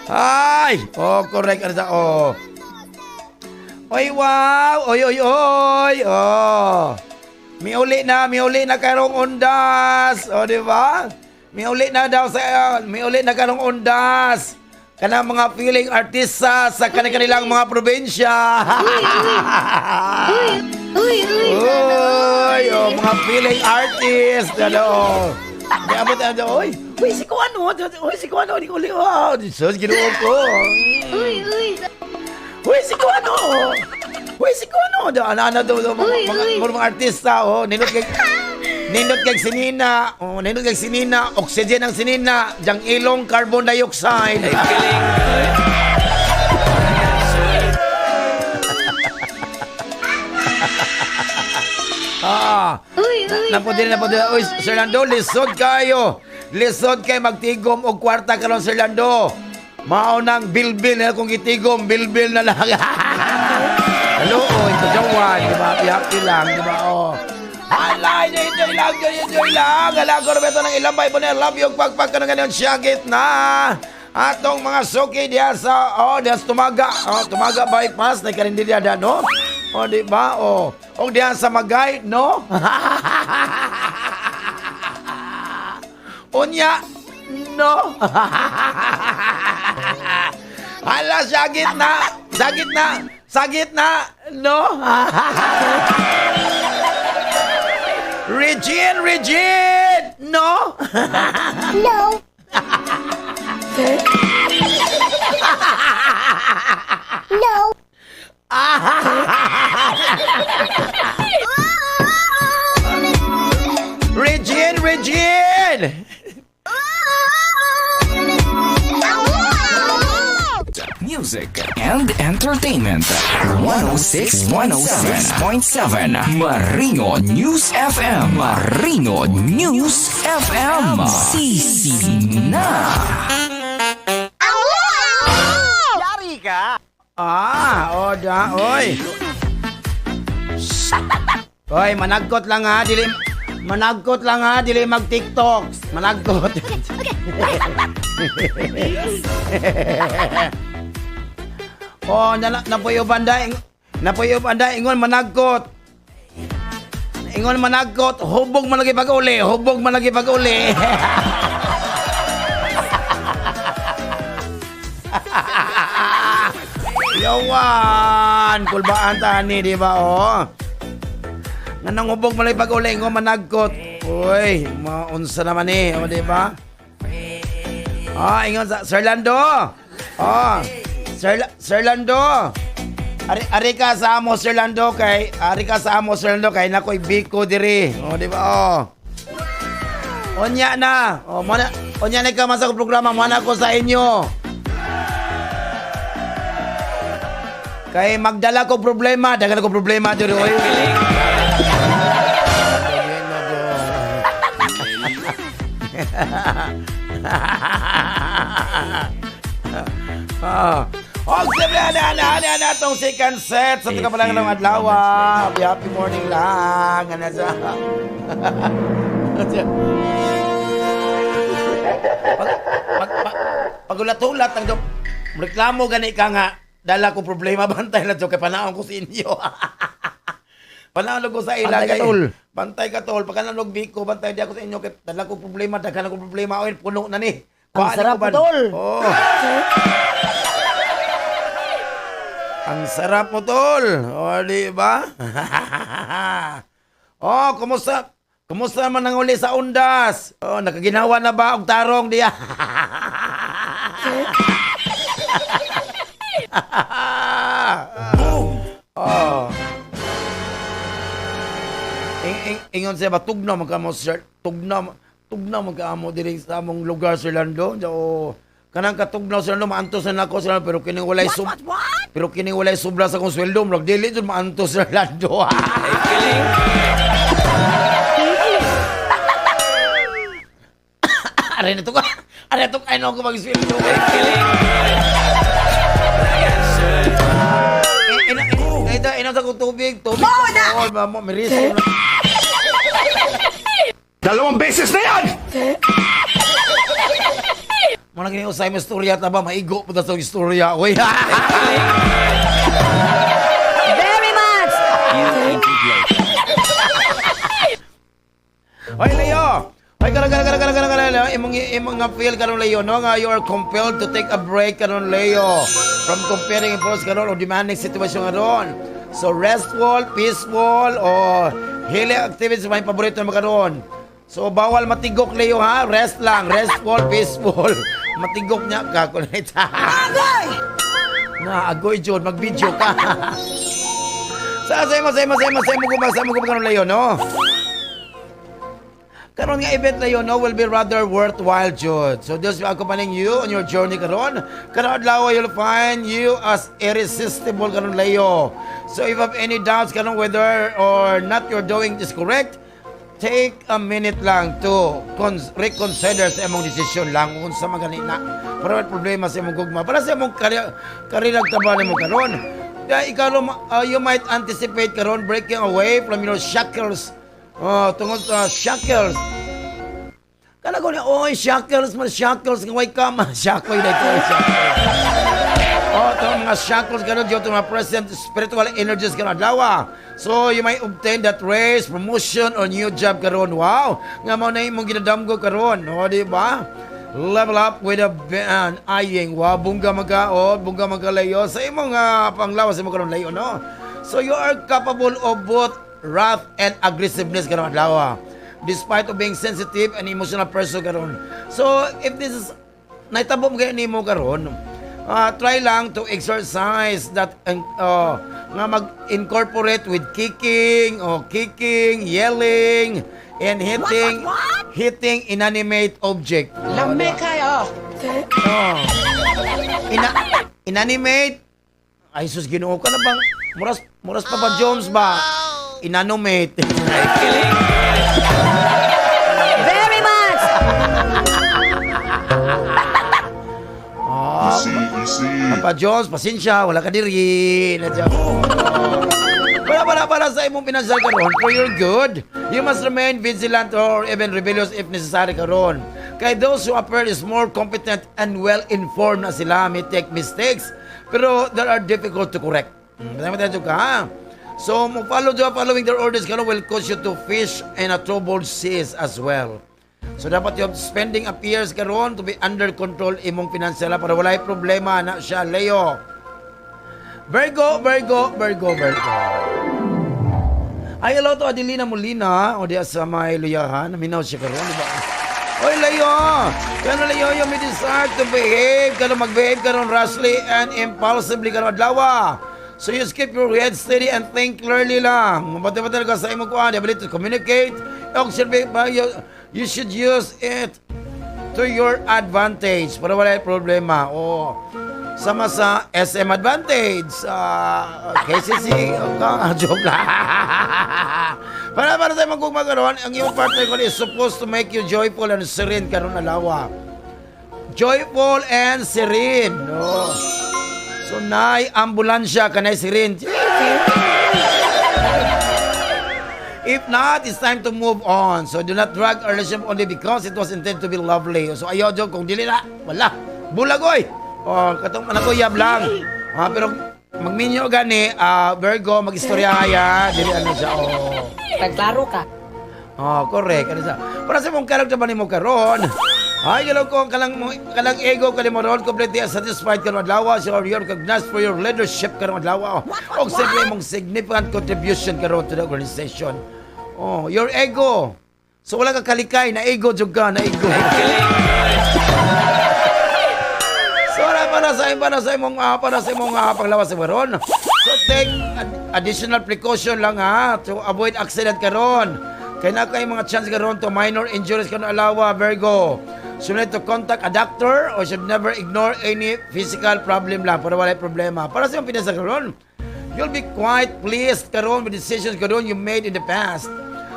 Ay! Oh, correct. Ano sa, oh. Oy, wow! Oy, oy, oy! Oh. Miuli na karong undas. O, di ba? Miuli na daw sa, miuli na karong undas. Kanang mga feeling artista sa kanilang mga probinsya.
Uy, uy,
Uy, oh, mga feeling artist. Ano, oh. Di abot, ano, oy. Uy, si Kuano. Uy, si Kuano. Di ko uli. Oh, sus, Ginoo ko.
Uy, uy,
Uy, si Kuano. Uy, si Kuano. Ano, ano, do, do, mga,
Uy,
mga,
uy.
mga, mga artista, oh. Nindot kay sinina. Oh, nindot kay sinina. Oxygen ang sinina. Diyang ilong carbon dioxide. Ah.
Uy, uy,
Napudili, napudili. Uy, Sir Lando, lisod kayo. Lisod kay magtigom og kwarta karon Sir Lando. Mao nang bilbil na kung gitigom, bilbil na lang. Hello, oh, ito jawan, di ba? Happy lang, di ba? Oh. Alay, enjoy lang, enjoy, enjoy lang. Ala ko Roberto ng ilang bay boner, love you, pagpag ka ng ganyan siyagit na. Atong mga suki diya sa, oh, diya sa Tumaga, oh, Tumaga bypass, na karinderya da, no? Oh, di ba? Oh, og diya sa Magay, no? Unya, no? Hala, sagit na! Sagit na! Sagit na! No? Regine! Regine! No?
No. No.
Regine! Regine!
Music and entertainment. 106 106.7 Marino News FM. Marino News FM. Sisi na.
Ah, oda, oy. Oy, managkot lang ha, dili managkot lang ha, dili mag TikTok. Managkot. Oh, na napuyo banda, napuyo banda ingon managkot. Ingon managkot, hubog man lagi pag-uli, hubog man lagi pag-uli. Yawan, kulbaan tani, di ba? Oh. Nganong hubog man lagi pag-uli, ingon managkot. Uy, maunsa naman eh, oh, di ba? Ah, ingon sa Sir Lando. Oh, Sir Lando. Ari, ari ka sa amo Sir Lando kay ari ka sa amo Sir Lando kay nakoy biko diri. Oh, di ba? Oh. Onya na. Oh, mana onya na ka man sa programa, mana ko sa inyo. Kay magdala ko problema, daghan ko problema diri oy. Ah. Og siyempre, ana, ana, ana, ana, itong second set sa ito pa lang ng adlaw. Ah. Happy, happy morning lang. Ano sa... pag, pag, pag, pagulat-ulat, ang reklamo gani ka nga, dala ko problema, bantay na kay panaon ko sa inyo. Panaon ko sa ila.
Bantay ka, tol.
Bantay ka, tol. Pagka nanog biko, bantay di ako sa inyo. Kay dala ko problema, daghan ko problema. Oy, puno na ni.
Ang sarap
ko ban?
tol.
Oh. Ang sarap mo, tol. O, di ba? Oh, kumusta? Kumusta man ang uli sa undas? Oh, nakaginawa na ba og tarong diya? Oh. Ingon siya ba tugnaw man kamo sir, tugnaw tugnaw man kamo diri sa among lugar Sir Lando. O kanang katugnaw Sir Lando maantos na nako Sir Lando pero kining walay sub pero kining walay sobra sa akong sweldo murag dili jud maantos Sir Lando. Aray na to ka. Aray to ay no ko magsweldo. Ina ina ina ina sa kong tubig, tubig. Oh, mamo, miris.
Dalawang beses na yan!
Mo na gini usay mo istorya ta ba maigo po ta sa istorya. Oy.
Very much!
Oy, Leo. Oy, karon karon karon karon karon karon imong imong nga feel karon, Leo, no, nga you are compelled to take a break karon, Leo, from comparing and karon o demanding situation karon. So restful, peaceful o healing activities may paborito mo karon. So bawal matigok, Leo, ha. Rest lang, restful, peaceful. Matigok niya ka kunit.
Agoy!
Na agoy jud, mag-video ka. Sa imo sa imo karon, Leo, no? Karon nga event na yun, no, will be rather worthwhile, jud. So this will accompanying you on your journey karon. Karon adlaw, you'll find you as irresistible karon, Leo. So if you have any doubts karon whether or not you're doing is correct, take a minute lang to reconsider sa imong desisyon lang kung sa magani na. Para may problema sa imong gugma. Para sa imong karera trabaho nimo karon. Kaya ikaw, you might anticipate karon breaking away from your shackles. Oh, tungod sa shackles. Kala ko niya, oy, shackles man, shackles, nga way ka man. Shackles na ito, shackles. Oh, itong mga shackles karon due to mga present spiritual energies karon adlaw. So, you might obtain that raise, promotion, or new job karon. Wow! Nga mao na imong ginadamgo karon. O, di ba? Level up with a an aying. Wow, bungga magka, oh, bungga magkalayo. Sa imong panglawas, imong karon, Leo, no? So, you are capable of both wrath and aggressiveness karon adlaw, despite of being sensitive and emotional person karon. So, if this is naitabo mo kayo nimo karon, try lang to exercise that nga mag-incorporate with kicking o kicking, yelling, and hitting hitting inanimate object.
Lame kayo.
Oh. Inanimate. Ay sus, Ginoo ka na bang muras muras pa ba Jones ba? Inanimate.
Very much!
Ah,
Easy, easy.
Papa Jones, pasensya, wala ka diri. Nadya. Para sa imong pinansyal karon, for your good, you must remain vigilant or even rebellious if necessary karon. Kay those who appear is more competent and well-informed na sila may take mistakes, pero they are difficult to correct. Tama ka, ha? So, mo follow do following their orders karon will cause you to fish in a troubled seas as well. So dapat yung spending appears karon to be under control imong financial para walay problema na siya, Leo. Virgo, Virgo, Virgo, Virgo. Ay, hello to Adelina Molina o diya sa may luyahan. Naminaw siya karon, di ba? Oy, Leo! Kano, Leo, you may desire to behave. Kano mag-behave karon rashly and impulsively karon adlaw. So you keep your head steady and think clearly lang. Mabati talaga sa imong kuan, the ability to communicate. Og silbi pa, you should use it to your advantage para wala problema. O sama sa SM Advantage, sa KCC, oh, joke lang. Para sa imong gugma karon, ang iyong partner ko is supposed to make you joyful and serene karon adlaw. Joyful and serene. No. So nay ambulansya kanay serene. If not, it's time to move on. So do not drag a relationship only because it was intended to be lovely. So ayaw jud kung dili na, wala. Bulagoy. O katong manakuyab lang. Ah, pero magminyo gani, Virgo, magistorya kaya, dili ano siya. Oh.
Nagklaro ka.
Oh, correct. Ano siya? Para sa mong character ba nimo karon? Ay, galaw ko ang kalang, kalang ego kanimo ron, completely satisfied karon adlaw, so you're recognized for your leadership karon adlaw. Og siyempre imong significant contribution karon to the organization. Oh, your ego. So wala ka kalikay, na ego jud ka, na ego. So wala para sa imong panglawas sa karon. So take additional precaution lang ha to avoid accident karon. Kay na kay mga chance karon to minor injuries karon adlaw, Virgo. So you need to contact a doctor or should never ignore any physical problem lang para wala problema. Para sa imong pinasa karon, you'll be quite pleased karon with decisions karon you made in the past.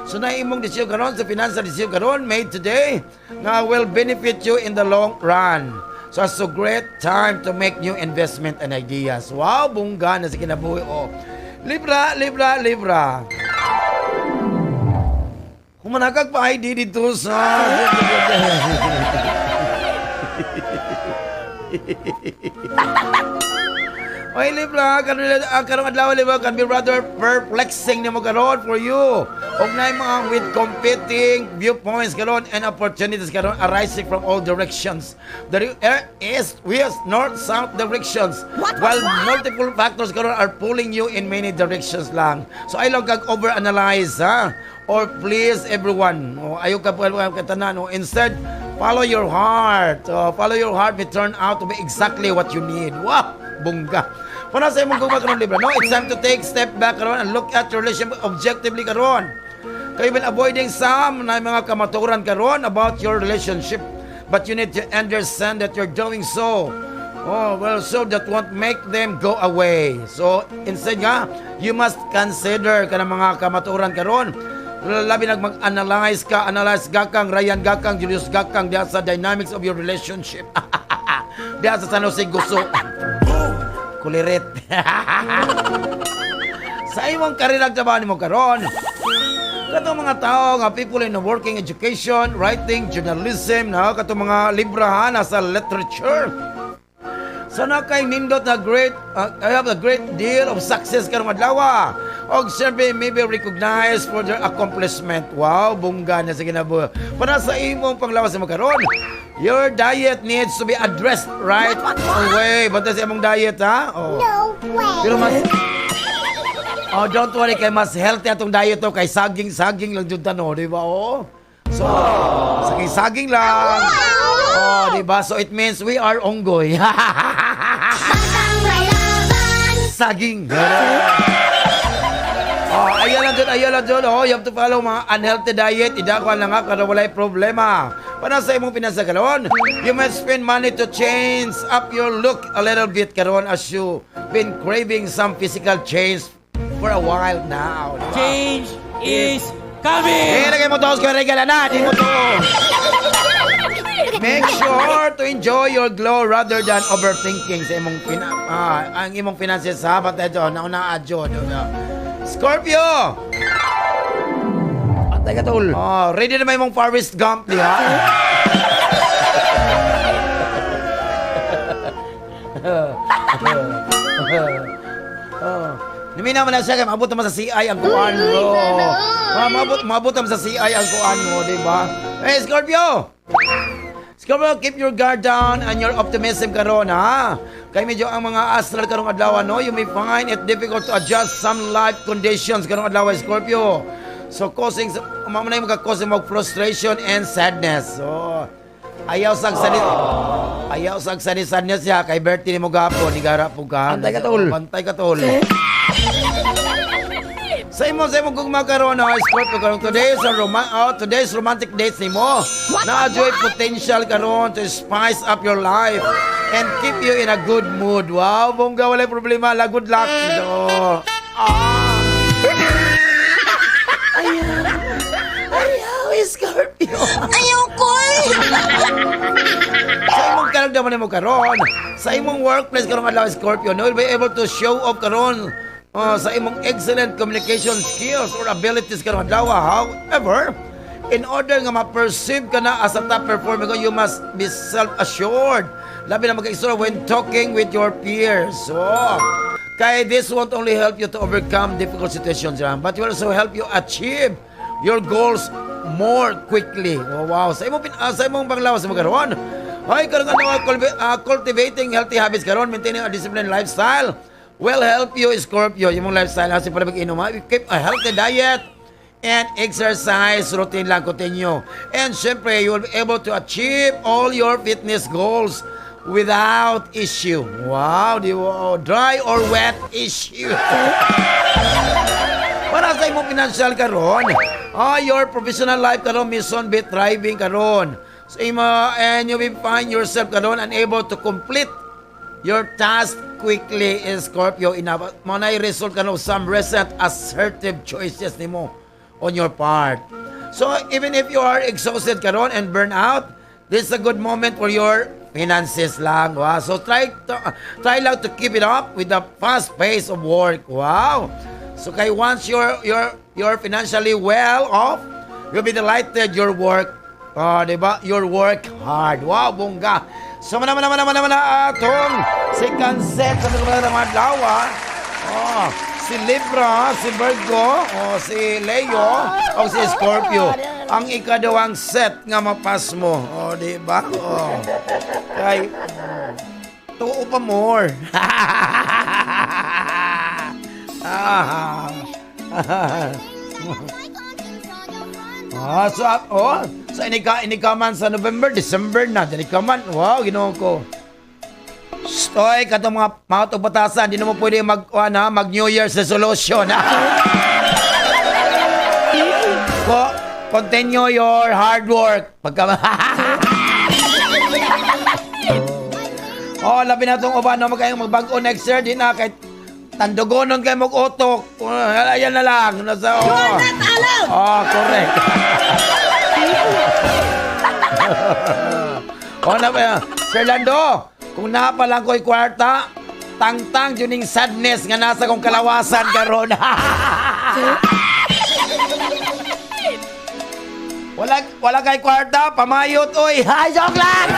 So na imong desisyon karon sa financial decision karon made today nga will benefit you in the long run. So it's a great time to make new investment and ideas. Wow, bungga na sa kinabuhi. Oh. Libra, Libra, Libra. Humanagag pa ID dito sa. Oy, Libra, karon karong adlaw, Libra, can be rather perplexing nimo karon for you. Ug naay mga with competing viewpoints karon and opportunities karon arising from all directions. The east, west, north, south directions. While multiple factors karon are pulling you in many directions lang. So ay lang kag overanalyze, ha? Or please everyone. O, ayaw ka po katanan. O, instead, follow your heart. O, follow your heart may turn out to be exactly what you need. Wow! Bungga. Para sa imong gugma karon, Libra, no? It's time to take step back karon and look at your relationship objectively karon. Kay been avoiding some na mga kamaturan karon about your relationship. But you need to understand that you're doing so. Oh, well, so that won't make them go away. So, instead nga, you must consider kanang mga kamaturan karon. Labi nag mag-analyze ka, analyze gakang, Ryan gakang, Julius gakang, diha sa dynamics of your relationship. Diha sa San Jose Guso. Kulirit. Sa imong karera trabaho nimo karon, katong mga tao nga people in the working education, writing, journalism, na katong mga Libra ha, nasa literature. So na kay nindot na great I have a great deal of success karong adlaw. Og siyempre may be recognized for their accomplishment. Wow, bungga na sa kinabuhi. Para sa imong panglawas mo karon, your diet needs to be addressed right away. Basta sa imong diet, ha? Oh.
No way.
Pero mas Oh, don't worry, kay mas healthy atong diet to kay saging-saging lang jud tano, di ba? Oh. So, saging-saging lang. Oh, di ba? So it means we are unggoy.
Batang may laban.
Saging. Oh, ayan lang dyan, ayan lang dyan. Oh, you have to follow mga unhealthy diet. Idakwan lang nga, kada walay problema. Para sa imong pinansa karon, you must spend money to change up your look a little bit karon as you been craving some physical change for a while now. Di ba?
Change is coming!
Eh, lagay mo to, Oscar Regala na, di mo to. Make sure to enjoy your glow rather than overthinking sa imong ang imong finances, ha, patay do nauna adyo do. Scorpio.
Patay ka, tol.
Oh, ready na ba imong Forrest Gump diha? Oh. Niminaw man na siya kay maabot naman sa CI ang kuan mo. Ah, maabot naman sa CI ang kuan mo, di ba? Hey, Scorpio! Scorpio, keep your guard down and your optimism karon, ha? Kay medyo ang mga astral karong adlaw, no? You may find it difficult to adjust some life conditions karong adlaw, Scorpio. So causing mao na yung maka-cause mo frustration and sadness. So ayaw sag sani sadness siya kay birthday nimo gapon nigara po ka.
Bantay ka, tol.
Bantay ka, tol. Sa imong gugma karon na, Scorpio, karon today's romantic dates nimo. Naa joy potential karon to spice up your life and keep you in a good mood. Wow, bongga, walay problema, la good luck. So, ah. Ayaw. Ayaw, Scorpio.
Ayaw ko.
Sa imong karamdaman nimo karon, sa imong workplace karong adlaw, Scorpio, no, you'll be able to show off karon sa imong excellent communication skills or abilities karong adlaw. However, in order nga ma-perceive ka na as a top performer, you must be self-assured. Labi na mag-istorya when talking with your peers. So, kay this won't only help you to overcome difficult situations, yan, but will also help you achieve your goals more quickly. Oh, wow. Sa imong panglawas mo karon. Ay, karon ano, cultivating healthy habits karon, maintaining a disciplined lifestyle will help you, Scorpio. Yung mong lifestyle, kasi para mag-inom, ha? You keep a healthy diet and exercise routine lang, continue. And syempre, you will be able to achieve all your fitness goals without issue. Wow, di ba? Dry or wet issue. Para sa imong financial karon, your professional life karon may soon be thriving karon. So imo and you will find yourself karon unable to complete your task quickly in Scorpio enough. Mao na result karon of some recent assertive choices nimo on your part. So even if you are exhausted karon and burn out, this is a good moment for your Finances lang. Wow. So try lang to keep it up with the fast pace of work. Wow. So kay once you're financially well off, you'll be delighted your work. Oh, di ba? Your work hard. Wow, bongga. So mana mana mana mana mana atong second set sa mga mga adlaw. Oh, si Libra, si Virgo, oh, si Leo, o si Scorpio. Ang ikaduhang set nga mapas mo. Oh, di ba? Oh. Kay tuo pa more. Ah. Ah, so, oh, so inika man sa November, December na, dili ka man. Wow, Ginoo ko. Stoy, katong mga mga batasan, di na mo pwede mag, ano, mag New Year's resolution. Continue your hard work. Pagka oh, labi na itong uban, no, magkayong magbag-o next year, di na, kahit tandugonon kayo mag-utok. Ayan na lang. Nasa, oh.
You are not allowed!
Oh, correct. Oh, na ba? Sir Lando, kung napalang ko'y kwarta, tangtang yun yung sadness nga nasa kong kalawasan karon. Wala kay kwarta, pamayot oy. Hay, joke lang.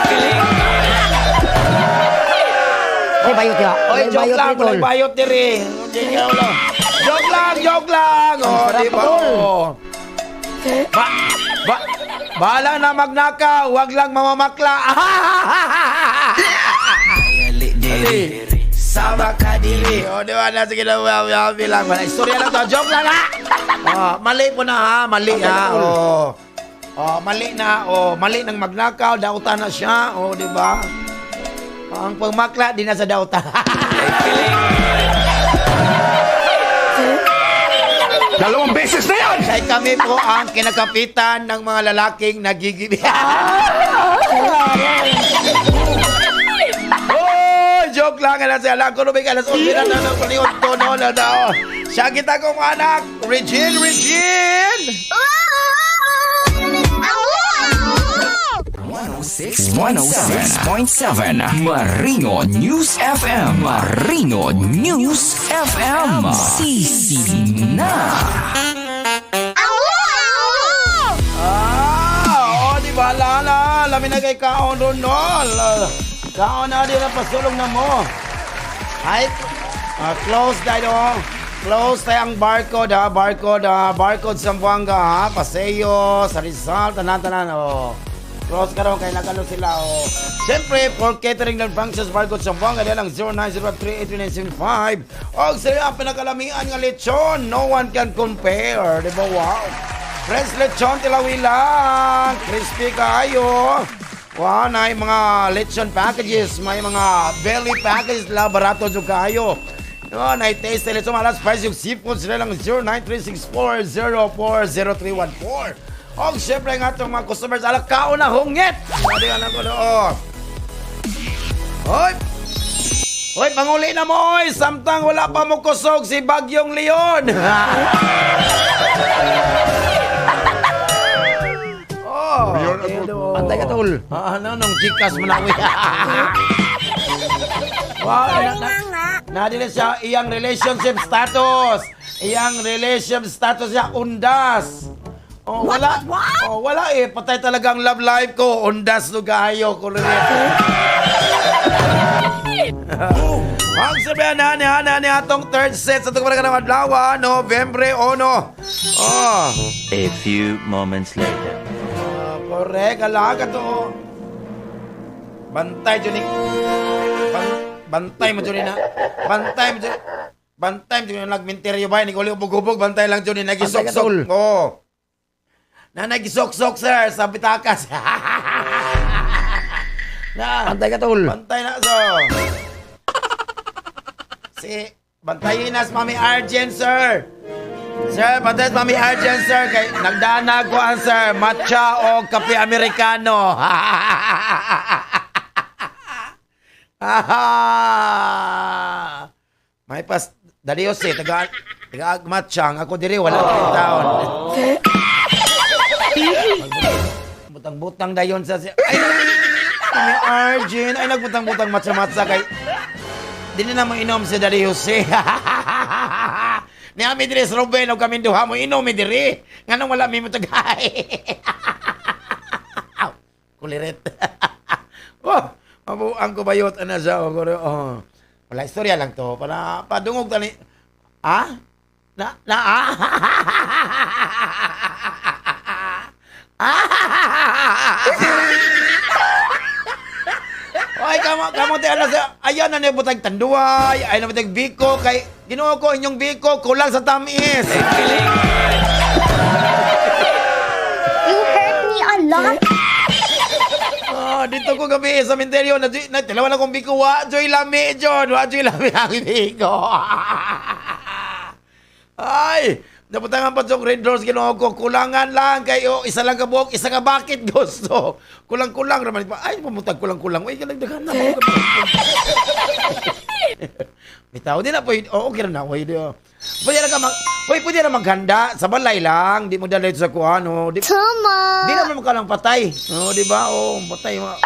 Ay, bayot ya.
Oy,
Ay,
joke
bayot
lang,
ni, tol.
walay bayot diri. Joke lang, joke lang. Oh, di ba? Oh. Ba, ba, bahala na magnakaw, wag lang mamamakla. Dili. Sama ka dili. O, di ba? Na, sige na, bilang. Wala, istorya lang to. Joke lang, ha? Oh, mali po na, ha? Mali, ha? Oh. Oh, mali na. Oh, mali nang magnakaw. Dauta na siya. Oh, di ba? Ang pagmakla, di na sa dauta.
2 beses na yan!
Kaya kami po ang kinakapitan ng mga lalaking nagigib. Oh, joke lang. Alas siya lang. Kuno may alas 11 na na ng paniod to. No, na na. Siya kita kong anak. Regine, Regine!
106.7 Marino News FM. Marino News FM. Sisi na.
Ah, oh, di ba? Lala, lami na kay kaon ron, no? Kaon na di na pasulong na mo. Ay, close tayo. Close tayo ang barcode, ha? Barcode, ha? Barcode sa Zamboanga, ha? Paseo, sa Rizal, tanan-tanan, oh. Close ka ron, kaya nagano sila, oh. Siyempre, for catering and functions, barcode sa Zamboanga, yan ang 0903-83975. Og sila ang pinakalamian nga lechon, no one can compare. Di ba? Wow. Fresh lechon, tilawilang. Crispy kayo. Wow, na yung mga lechon packages, may mga belly packages, la barato jud kayo. No, na taste lechon malas price yung seafood sila lang 0936404031. Og syempre nga itong mga customers ala kaon na hungit. Sabi nga lang ko no. Hoy. Hoy, panguli na mo oy, samtang wala pa mo kusog si Bagyong Leon. Oh,
Antay ka, tol.
Ah, ano nung Gcash mo na uwi. Wow, na din siya iyang relationship status. Iyang relationship status siya undas. Oh, wala.
What?
Oh, wala eh. Patay talaga ang love life ko. Undas no gayo ko rin. Ang sabihan na ni Hana ni atong third set sa itong ng adlaw, Nobyembre 1. Oh.
A few moments later.
Correct, alaga to. Bantay dyan ni bantay mo dyan na. Bantay mo dyan. Bantay mo dyan nagminteryo ba? Hindi ko ulit ubog-ubog. Bantay lang dyan ni nagisoksok. Oo. Na nagisoksok, sir, sa bitakas. Na.
Bantay ka, tol.
Bantay na, so. Si, bantayin na si Mami Arjen, sir. Sir, bantay si Mami Arjen, sir. Kay, nagdanag ko ang, sir, matcha o kape Amerikano. May pas, dalios eh, taga, taga matcha. Ako diri, wala oh. Taon. Butang-butang dayon sa... Ay! Ni Arjun ay nagbutang-butang matsa-matsa kay dili na mo inom si Daddy Jose. Ni ami diri sa Ruben og kami duha mo inom mi diri. Nganong wala mi motagay. Aw, kuliret. Oh, mabuang ko bayot ana siya. Oh, oh. Wala, istorya lang to para padungog tani. Ah? Na na ah? Ay, kamo, kamo te ana sa ayan na niya butag tanduay, ay na butag biko kay Ginoo ko inyong biko kulang sa tamis.
You hurt me a lot.
Ah, dito ko gabi sa menteryo na, na tilawan akong biko wa joy lami jon, wa joy lami ang biko. Ay, nabutangan pa sa Red Doors, Ginoo ko kulangan lang kay oh, isa lang ka buhok, isa ka bakit gusto. Kulang-kulang raman pa. Ay, pamutag kulang-kulang. Uy, kalagdagan na. Bitaw di na po. Oh, okay na. Uy, di. Oh. Pwede na ka mag Uy, pwede na maghanda sa balay lang, di mo dala sa kuan, oh. Di,
Tama.
di naman ka lang patay. Oh, di ba? Oh, patay mga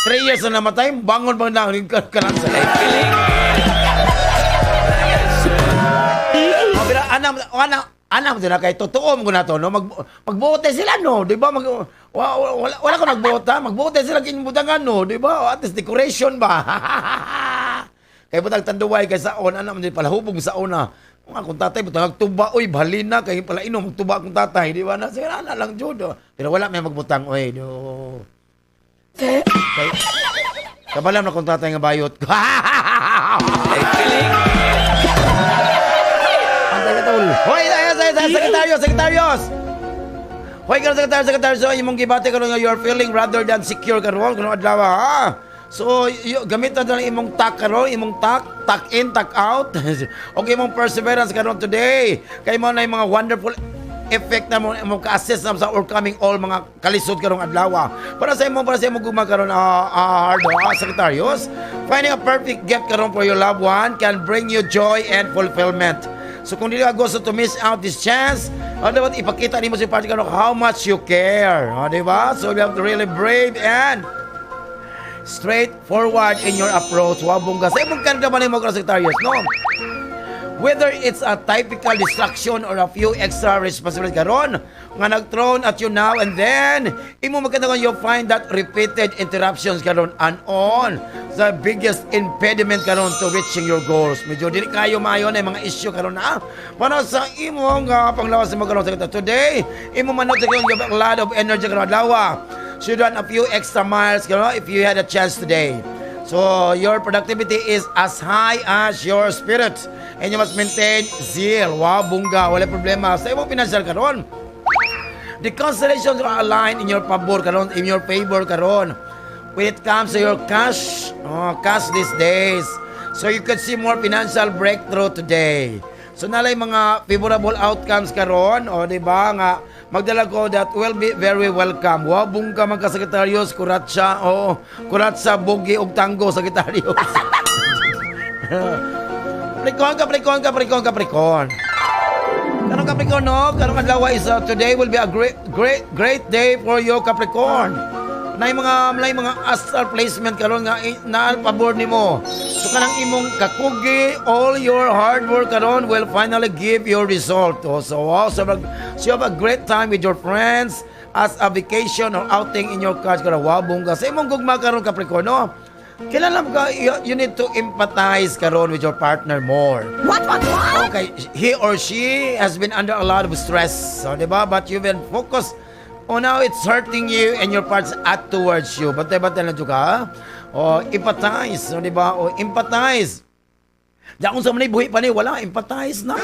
3 years na namatay, bangon pa na ka lang sa Oh, pero anam ana anam sila kay totoo mo na to, no, magbote sila, no, di ba? Mag wa, wala, wala ko nagbota, magbote sila kinbutangan, no, di ba? At least decoration ba. Kay butag tanduway kay saon anam di pala hubog sa una. Nga akong tatay butang tuba, oy, balina kay pala inom tuba akong tatay, di ba? Na sira na lang jud, oh. Pero wala may magbutang, oy, do. Kay kabalam na akong tatay nga bayot. Antay ka, tol. Hoy, ay, ay, ay, sekretaryo, sekretaryos! Hoy, karon sekretaryo, sekretaryo, so imong gibati karon nga you're feeling rather than secure karon kuno adlaw, ha. So, gamitan na lang imong tak karon, imong tak, tak in, tak out. O imong perseverance karon today. Kay mo na yung mga wonderful effect na mo imong ka-assist na sa overcoming all mga kalisod karong adlaw. Para sa imong gugma karon, hard, secretarios, finding a perfect gift karon for your loved one can bring you joy and fulfillment. So kung dili ka gusto to miss out this chance, dapat ipakita nimo sa party karon how much you care. Oh, di ba? So you have to really brave and straightforward in your approach. Wa bongga. Sa imong karga man nimo karon, secretarios, no? Whether it's a typical distraction or a few extra responsibilities karon nga nag-thrown at you now and then, imo makita you find that repeated interruptions karon and on the biggest impediment karon to reaching your goals. Medyo dili kayo maayo na yung mga issue karon na. Para sa imong panglawas sa karon sa today, imo manot karon you have a lot of energy karon adlaw. Should run a few extra miles karon if you had a chance today. So your productivity is as high as your spirit and you must maintain zeal. Wow, bungga, wala problema. Sa imong financial karon, the constellations are aligned in your pabor karon, in your favor karon. When it comes to your cash, oh, cash these days. So you could see more financial breakthrough today. So nalay mga favorable outcomes karon, o di ba nga magdala ko that will be very welcome. Wow, bungga mga sekretarios, kuratsa, oh, kuratsa, bugi ug tango, sekretarios. Capricorn, Capricorn, Capricorn, Capricorn. Karong Capricorn, no? Karong adlaw is today will be a great, great, great day for you, Capricorn. Na mga astral placement karon nga na pabor nimo. So kanang imong kakugi, all your hard work karon will finally give your result. Oh, so wow, so you have a great time with your friends as a vacation or outing in your cars karon. Wow, bongga. Sa imong gugma karon, Capricorn, no? Kailangan ka, you need to empathize karon with your partner more.
What?
Okay, he or she has been under a lot of stress, so, di ba? But you've been focused on how it's hurting you and your parts at towards you. Bantay-bantay lang ka, ha? O, empathize, so, di ba? O, empathize. Diyan kung sa manay buhi pa ni, wala, empathize na.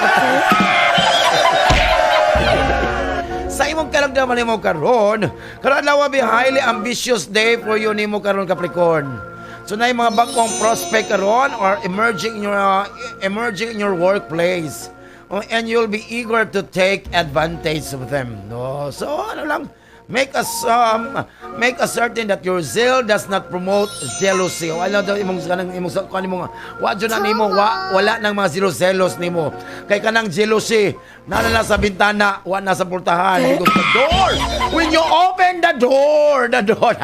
Sa imong karamdaman nimo karon, karon adlaw be highly ambitious day for you nimo karon, Capricorn. So na yung mga bagong prospect karon or emerging in your workplace. Oh, and you'll be eager to take advantage of them. No? So ano lang, make us certain that your zeal does not promote jealousy. O ano daw imong kanang imong sa kuan nimo nga, wa jud na nimo wa, wala nang mga zelos nimo. Kay kanang jealousy naa na sa bintana, wa na sa portahan. You go to the door. When you open the door, the door.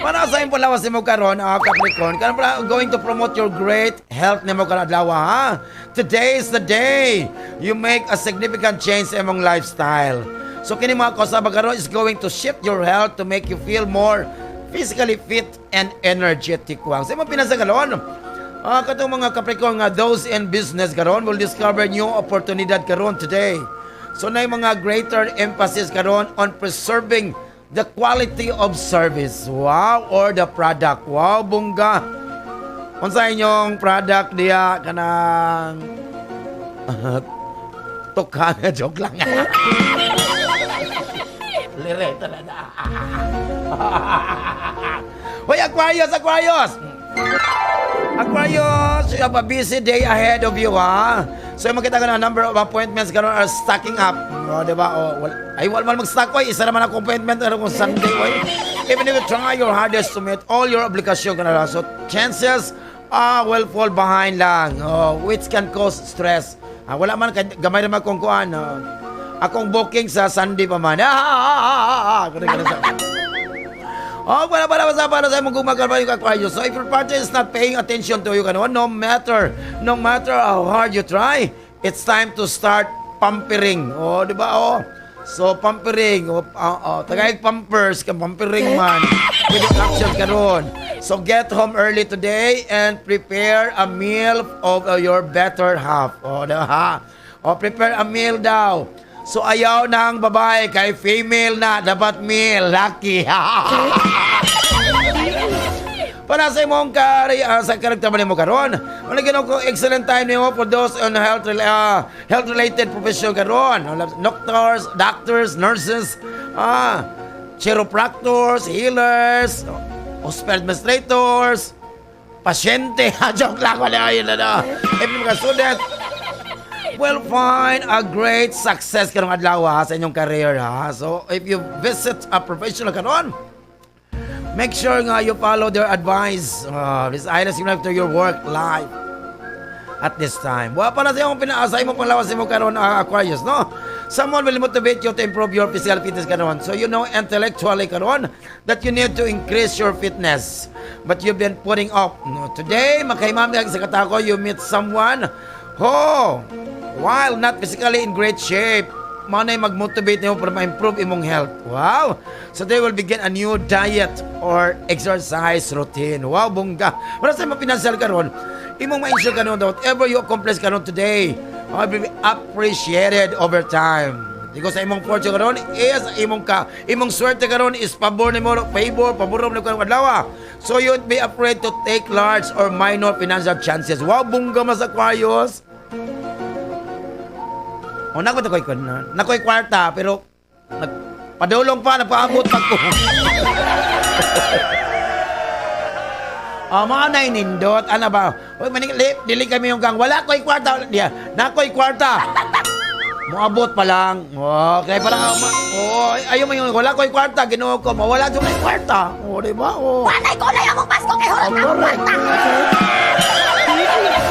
Para sa imong lawas nimo karon, Capricorn, karon pala going to promote your great health nimo karon adlaw, ha. Today is the day you make a significant change sa imong lifestyle. So kini, mga kausaba karon, is going to shift your health to make you feel more physically fit and energetic. Wang. Sa imong pinasa karon, katong mga Capricorn nga those in business karon will discover new oportunidad karon today. So na mga greater emphasis karon on preserving the quality of service. Wow, or the product. Wow, bongga. Unsa inyong product diya, kanang tukang? Joke lang. Lire talaga. Hoy, Aquarius, Aquarius! Aquarius, you have a busy day ahead of you, ha? So, makita ka na number of appointments karon are stacking up. O, di ba? O, wal, ay, wala man mag-stack, oy. Isa naman ako appointment pero kung Sunday, oy. Even if you try your hardest to meet all your obligation ka. So, chances will fall behind lang, oh, which can cause stress. Ah, wala man, gamay naman kung kuan. Akong booking sa Sunday pa man. Ah, ah, ah, ah, ah. Ganun, ganun. Oh, wala para sa imong gumagalaw yung Aquarius. So if your partner is not paying attention to you kanon, no matter how hard you try, it's time to start pampering. Oh, di ba? Oh. So pampering, oh, tagay pampers, ka pampering man. With action karon. So get home early today and prepare a meal of your better half. Oh, di ba? Oh, prepare a meal daw. So ayaw ng babae kay female na dapat meal, lucky. Para sa imong kari sa karakter mo karon. Wala gino ko excellent time nimo for those on health related profession karon. Doctors, doctors, nurses, chiropractors, healers, hospital administrators, pasyente. Joke lang, wala yun na. If mga student will find a great success karong adlaw, ha, sa inyong career, ha. So if you visit a professional karon, make sure nga you follow their advice. This island similar to your work life at this time. Wa pa na sa imong pinaasa imong panglawas mo karon, Aquarius, no? Someone will motivate you to improve your physical fitness karon. So you know intellectually karon that you need to increase your fitness. But you've been putting off. No, today, makaimam sa katako, you meet someone who, while not physically in great shape, manay mag-motivate nimo para ma-improve imong health. Wow! So they will begin a new diet or exercise routine. Wow, bongga. Para sa imong financial karon, imong ma-ensure karon that whatever you accomplish karon today will be appreciated over time. Because sa imong fortune karon is imong ka imong swerte karon is pabor nimo, favor, pabor nimo karon adlaw. So you won't be afraid to take large or minor financial chances. Wow, bongga mas Aquarius. O, nako to koy kon. Nakoy kwarta pero nagpadulong pa, nagpaabot pa ko. Oh, mao na nindot. Ano ba? Uy, maning dili kami yung gang. Wala ko'y kwarta. Diya, nakoy kwarta. Moabot pa lang. Oh, kaya parang oh, ayaw mo yung wala ko'y kwarta, Ginoo ko, mawala jud kay kwarta. Oh, di ba? Oh.
Walay kulay among Pasko kay hurot
Oh,
among
correct.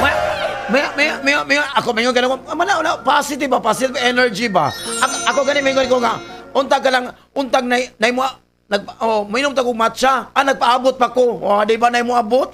kwarta.
May may may may ako may ganun ko, mana wala positive ba, positive energy ba. Ako gani may ko nga untag ka lang, untag nay nay mo nag, oh, mainom ta kog matcha. Ah, nagpaabot pa ko. Oh, di ba nay mo abot?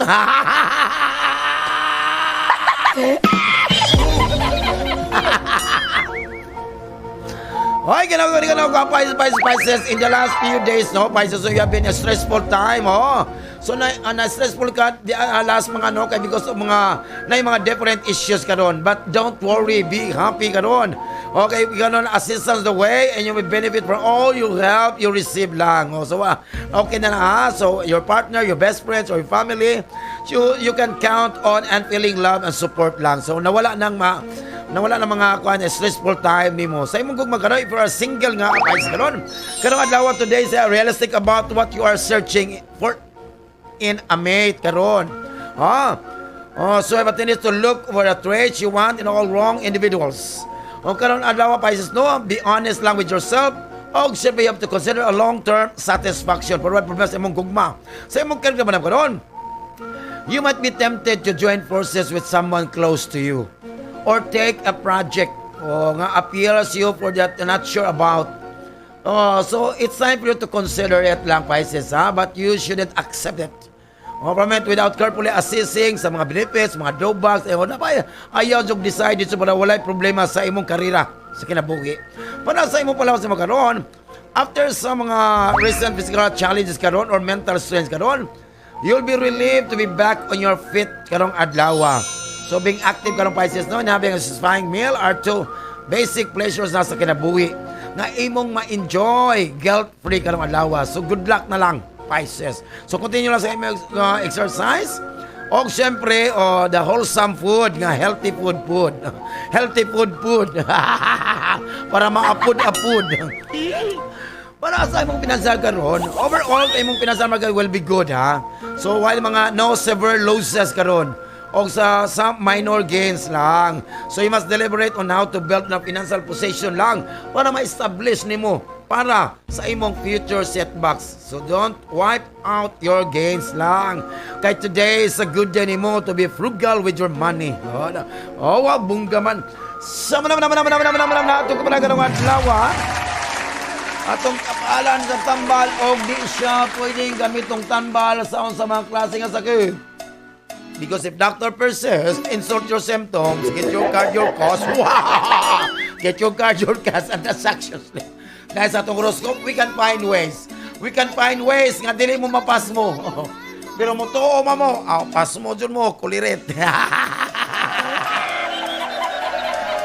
Hoy, ganaw ganaw ko, Pisces, Pisces, Pisces, in the last few days, no, Pisces, so you have been a stressful time, oh. So na stressful ka di, last mga no kay because of mga na yung mga different issues karon. But don't worry, be happy karon. Okay, ganon assistance the way and you will benefit from all you help you receive lang. Oh, so okay na na ha. So your partner, your best friends or your family, you can count on and feeling love and support lang. So nawala ng mga kuan stressful time nimo. Sa imong gugma karon, if you are single nga Pisces karon, karong adlaw today say realistic about what you are searching for in a mate karon. Ha? Oh, so have a tendency to look for the traits you want in all wrong individuals. O karon adlaw, Pisces, no, be honest lang with yourself. O siyempre you have to consider a long-term satisfaction for what purpose imong gugma. Sa imong karon man karon, you might be tempted to join forces with someone close to you or take a project o nga appeals you for that you're not sure about. Oh, so it's time for you to consider it lang, Pisces, ha? But you shouldn't accept it. Government without carefully assessing sa mga benefits, mga drawbacks, eh, na pa, ayaw jud decide dito para walay problema sa imong karera sa kinabuhi. Para sa imong palawas sa mga karon, after sa mga recent physical challenges karon or mental strains karon, you'll be relieved to be back on your feet karong adlaw. So being active karong, Pisces, no, and having a satisfying meal are two basic pleasures na sa kinabuhi nga imong ma-enjoy guilt-free karong adlaw. So good luck na lang, Pisces. So continue lang sa imong exercise. O siyempre, oh, the wholesome food nga healthy food food. Healthy food food. Para maapod-apod. Para sa imong pinansyal karon, overall imong pinansyal mga will be good, ha. So while mga no severe losses karon o sa some minor gains lang. So you must deliberate on how to build na financial position lang para ma-establish nimo para sa imong future setbacks. So don't wipe out your gains lang. Kay today is a good day nimo to be frugal with your money. Oh, na. Oh, wow, bungga man. Sa naman naman naman naman naman naman nato ko pala ganung adlaw, ha. Atong kapalan sa tambal og di siya pwedeng gamitong tambal sa unsa mga klase nga sakit. Because if doctor persists, insult your symptoms, get your card, your cost. Wow! Get your card, your cash, and transaction slip. Dahil sa atong horoscope, we can find ways. We can find ways nga dili mo mapas mo. Pero mo tuo ma mo, aw, pas mo dyan mo, kulirit.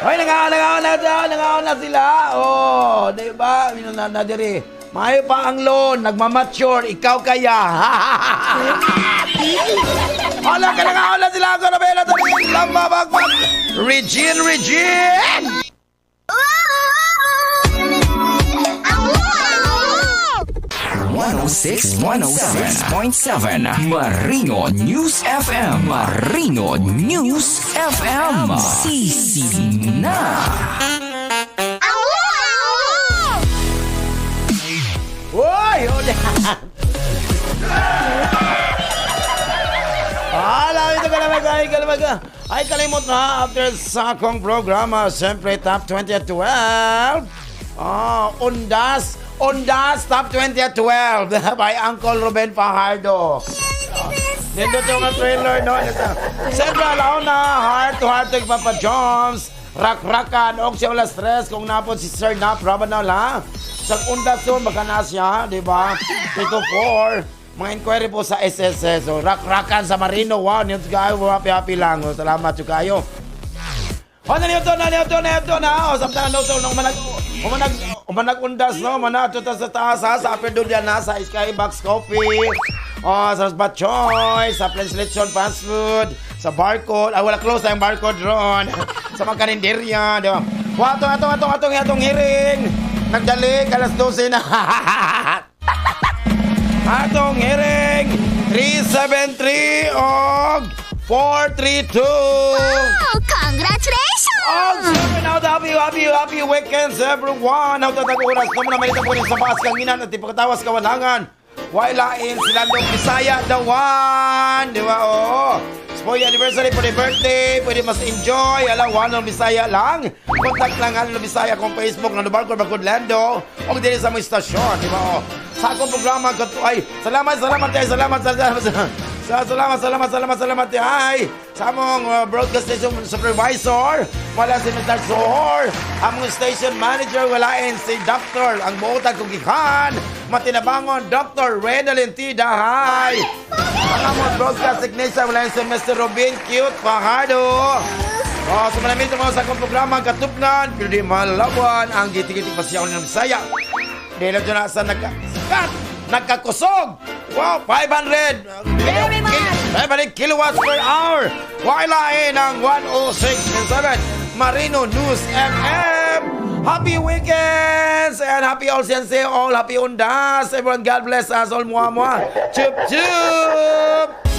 Hoy, nangaon, nangaon na sila, nangaon na sila. Oh, di ba? Na, na, diri. Maayo pa ang loan, nagmamature, ikaw kaya. Hala ka, nangaon na sila. Ako na bela diri. Lamba bag bag. Regine, Regine!
106 106.7 Marino News FM. Marino News FM. Sisi na.
Uy! Oh, Hala, ito ka naman, ay, ka naman, ay, kalimot na after sa akong programa, siyempre, top 20 at 12. Ah, Undas, Undas, top 20 at 12 by Uncle Ruben Fajardo. Nindot yung nga trailer, no? Siyempre, alaw na, heart to heart to Papa Jones. Rak-rakan, og siya wala stress kung napod si Sir Nap, raban na la. Sa undas yun, baka na siya, di ba? 3 to 4. Mga inquiry po sa SSS. So, rak-rakan sa Marino. Wow, nito kayo, happy happy lang. So, salamat yung kayo. O, nanito na, nanito na, nanito na. O, samtang ano to, nung umanag, umanag, umanag undas, no? Umanag, tuta sa taas, ha? Sa Upper Dulian, ha? Sa Skybox Coffee. O, sa Batchoy, sa Prince Lechon Fast Food, sa Barcode. Ah, wala close tayong barcode ron. Sa mga karinderya, di ba? Wa, atong, atong, atong, atong, atong hearing. Nagdali, alas 12 na. Atong hearing, 373 og 432.
Oh, congratulations!
Oh, siyempre now, happy, happy, happy weekends, everyone. Now, tatag oras na muna, malita po sa baas kanginan at ipagkatawas kawalangan. Wailain sila nung Bisaya, the one. Di ba? Oo. Spoil anniversary, pwede birthday, pwede mas enjoy. Alam, one ng Bisaya lang. Contact lang ang Bisaya kung Facebook, na Barko, Barko Lando, o dito sa mga istasyon. Di ba? Oo. Sa akong programa, ay, salamat, salamat, ay, salamat, salamat, salamat. Salamat, salamat, salamat, salamat, ay. Sa among broadcast station supervisor, wala si Mr. Sohor. Among station manager, wala si Dr. Ang buotag kong gikan, matinabangon, Dr. Renalyn T. Dahay. Ang among broadcast technician, wala si Mr. Robin Cute Fajardo. Oh, sa malamit mo sa akong programa, katupnan, pero di malawan ang giti-giti pasiyaw ng Bisaya. Dahil na sa nagka, nagkakusog. Wow, 500.
Very much.
500 kilowatts per hour. Wailain ang 106.7 Marino News FM. Happy weekends and happy all sensei all happy undas. Everyone, God bless us all. Mua mua. Chup chup.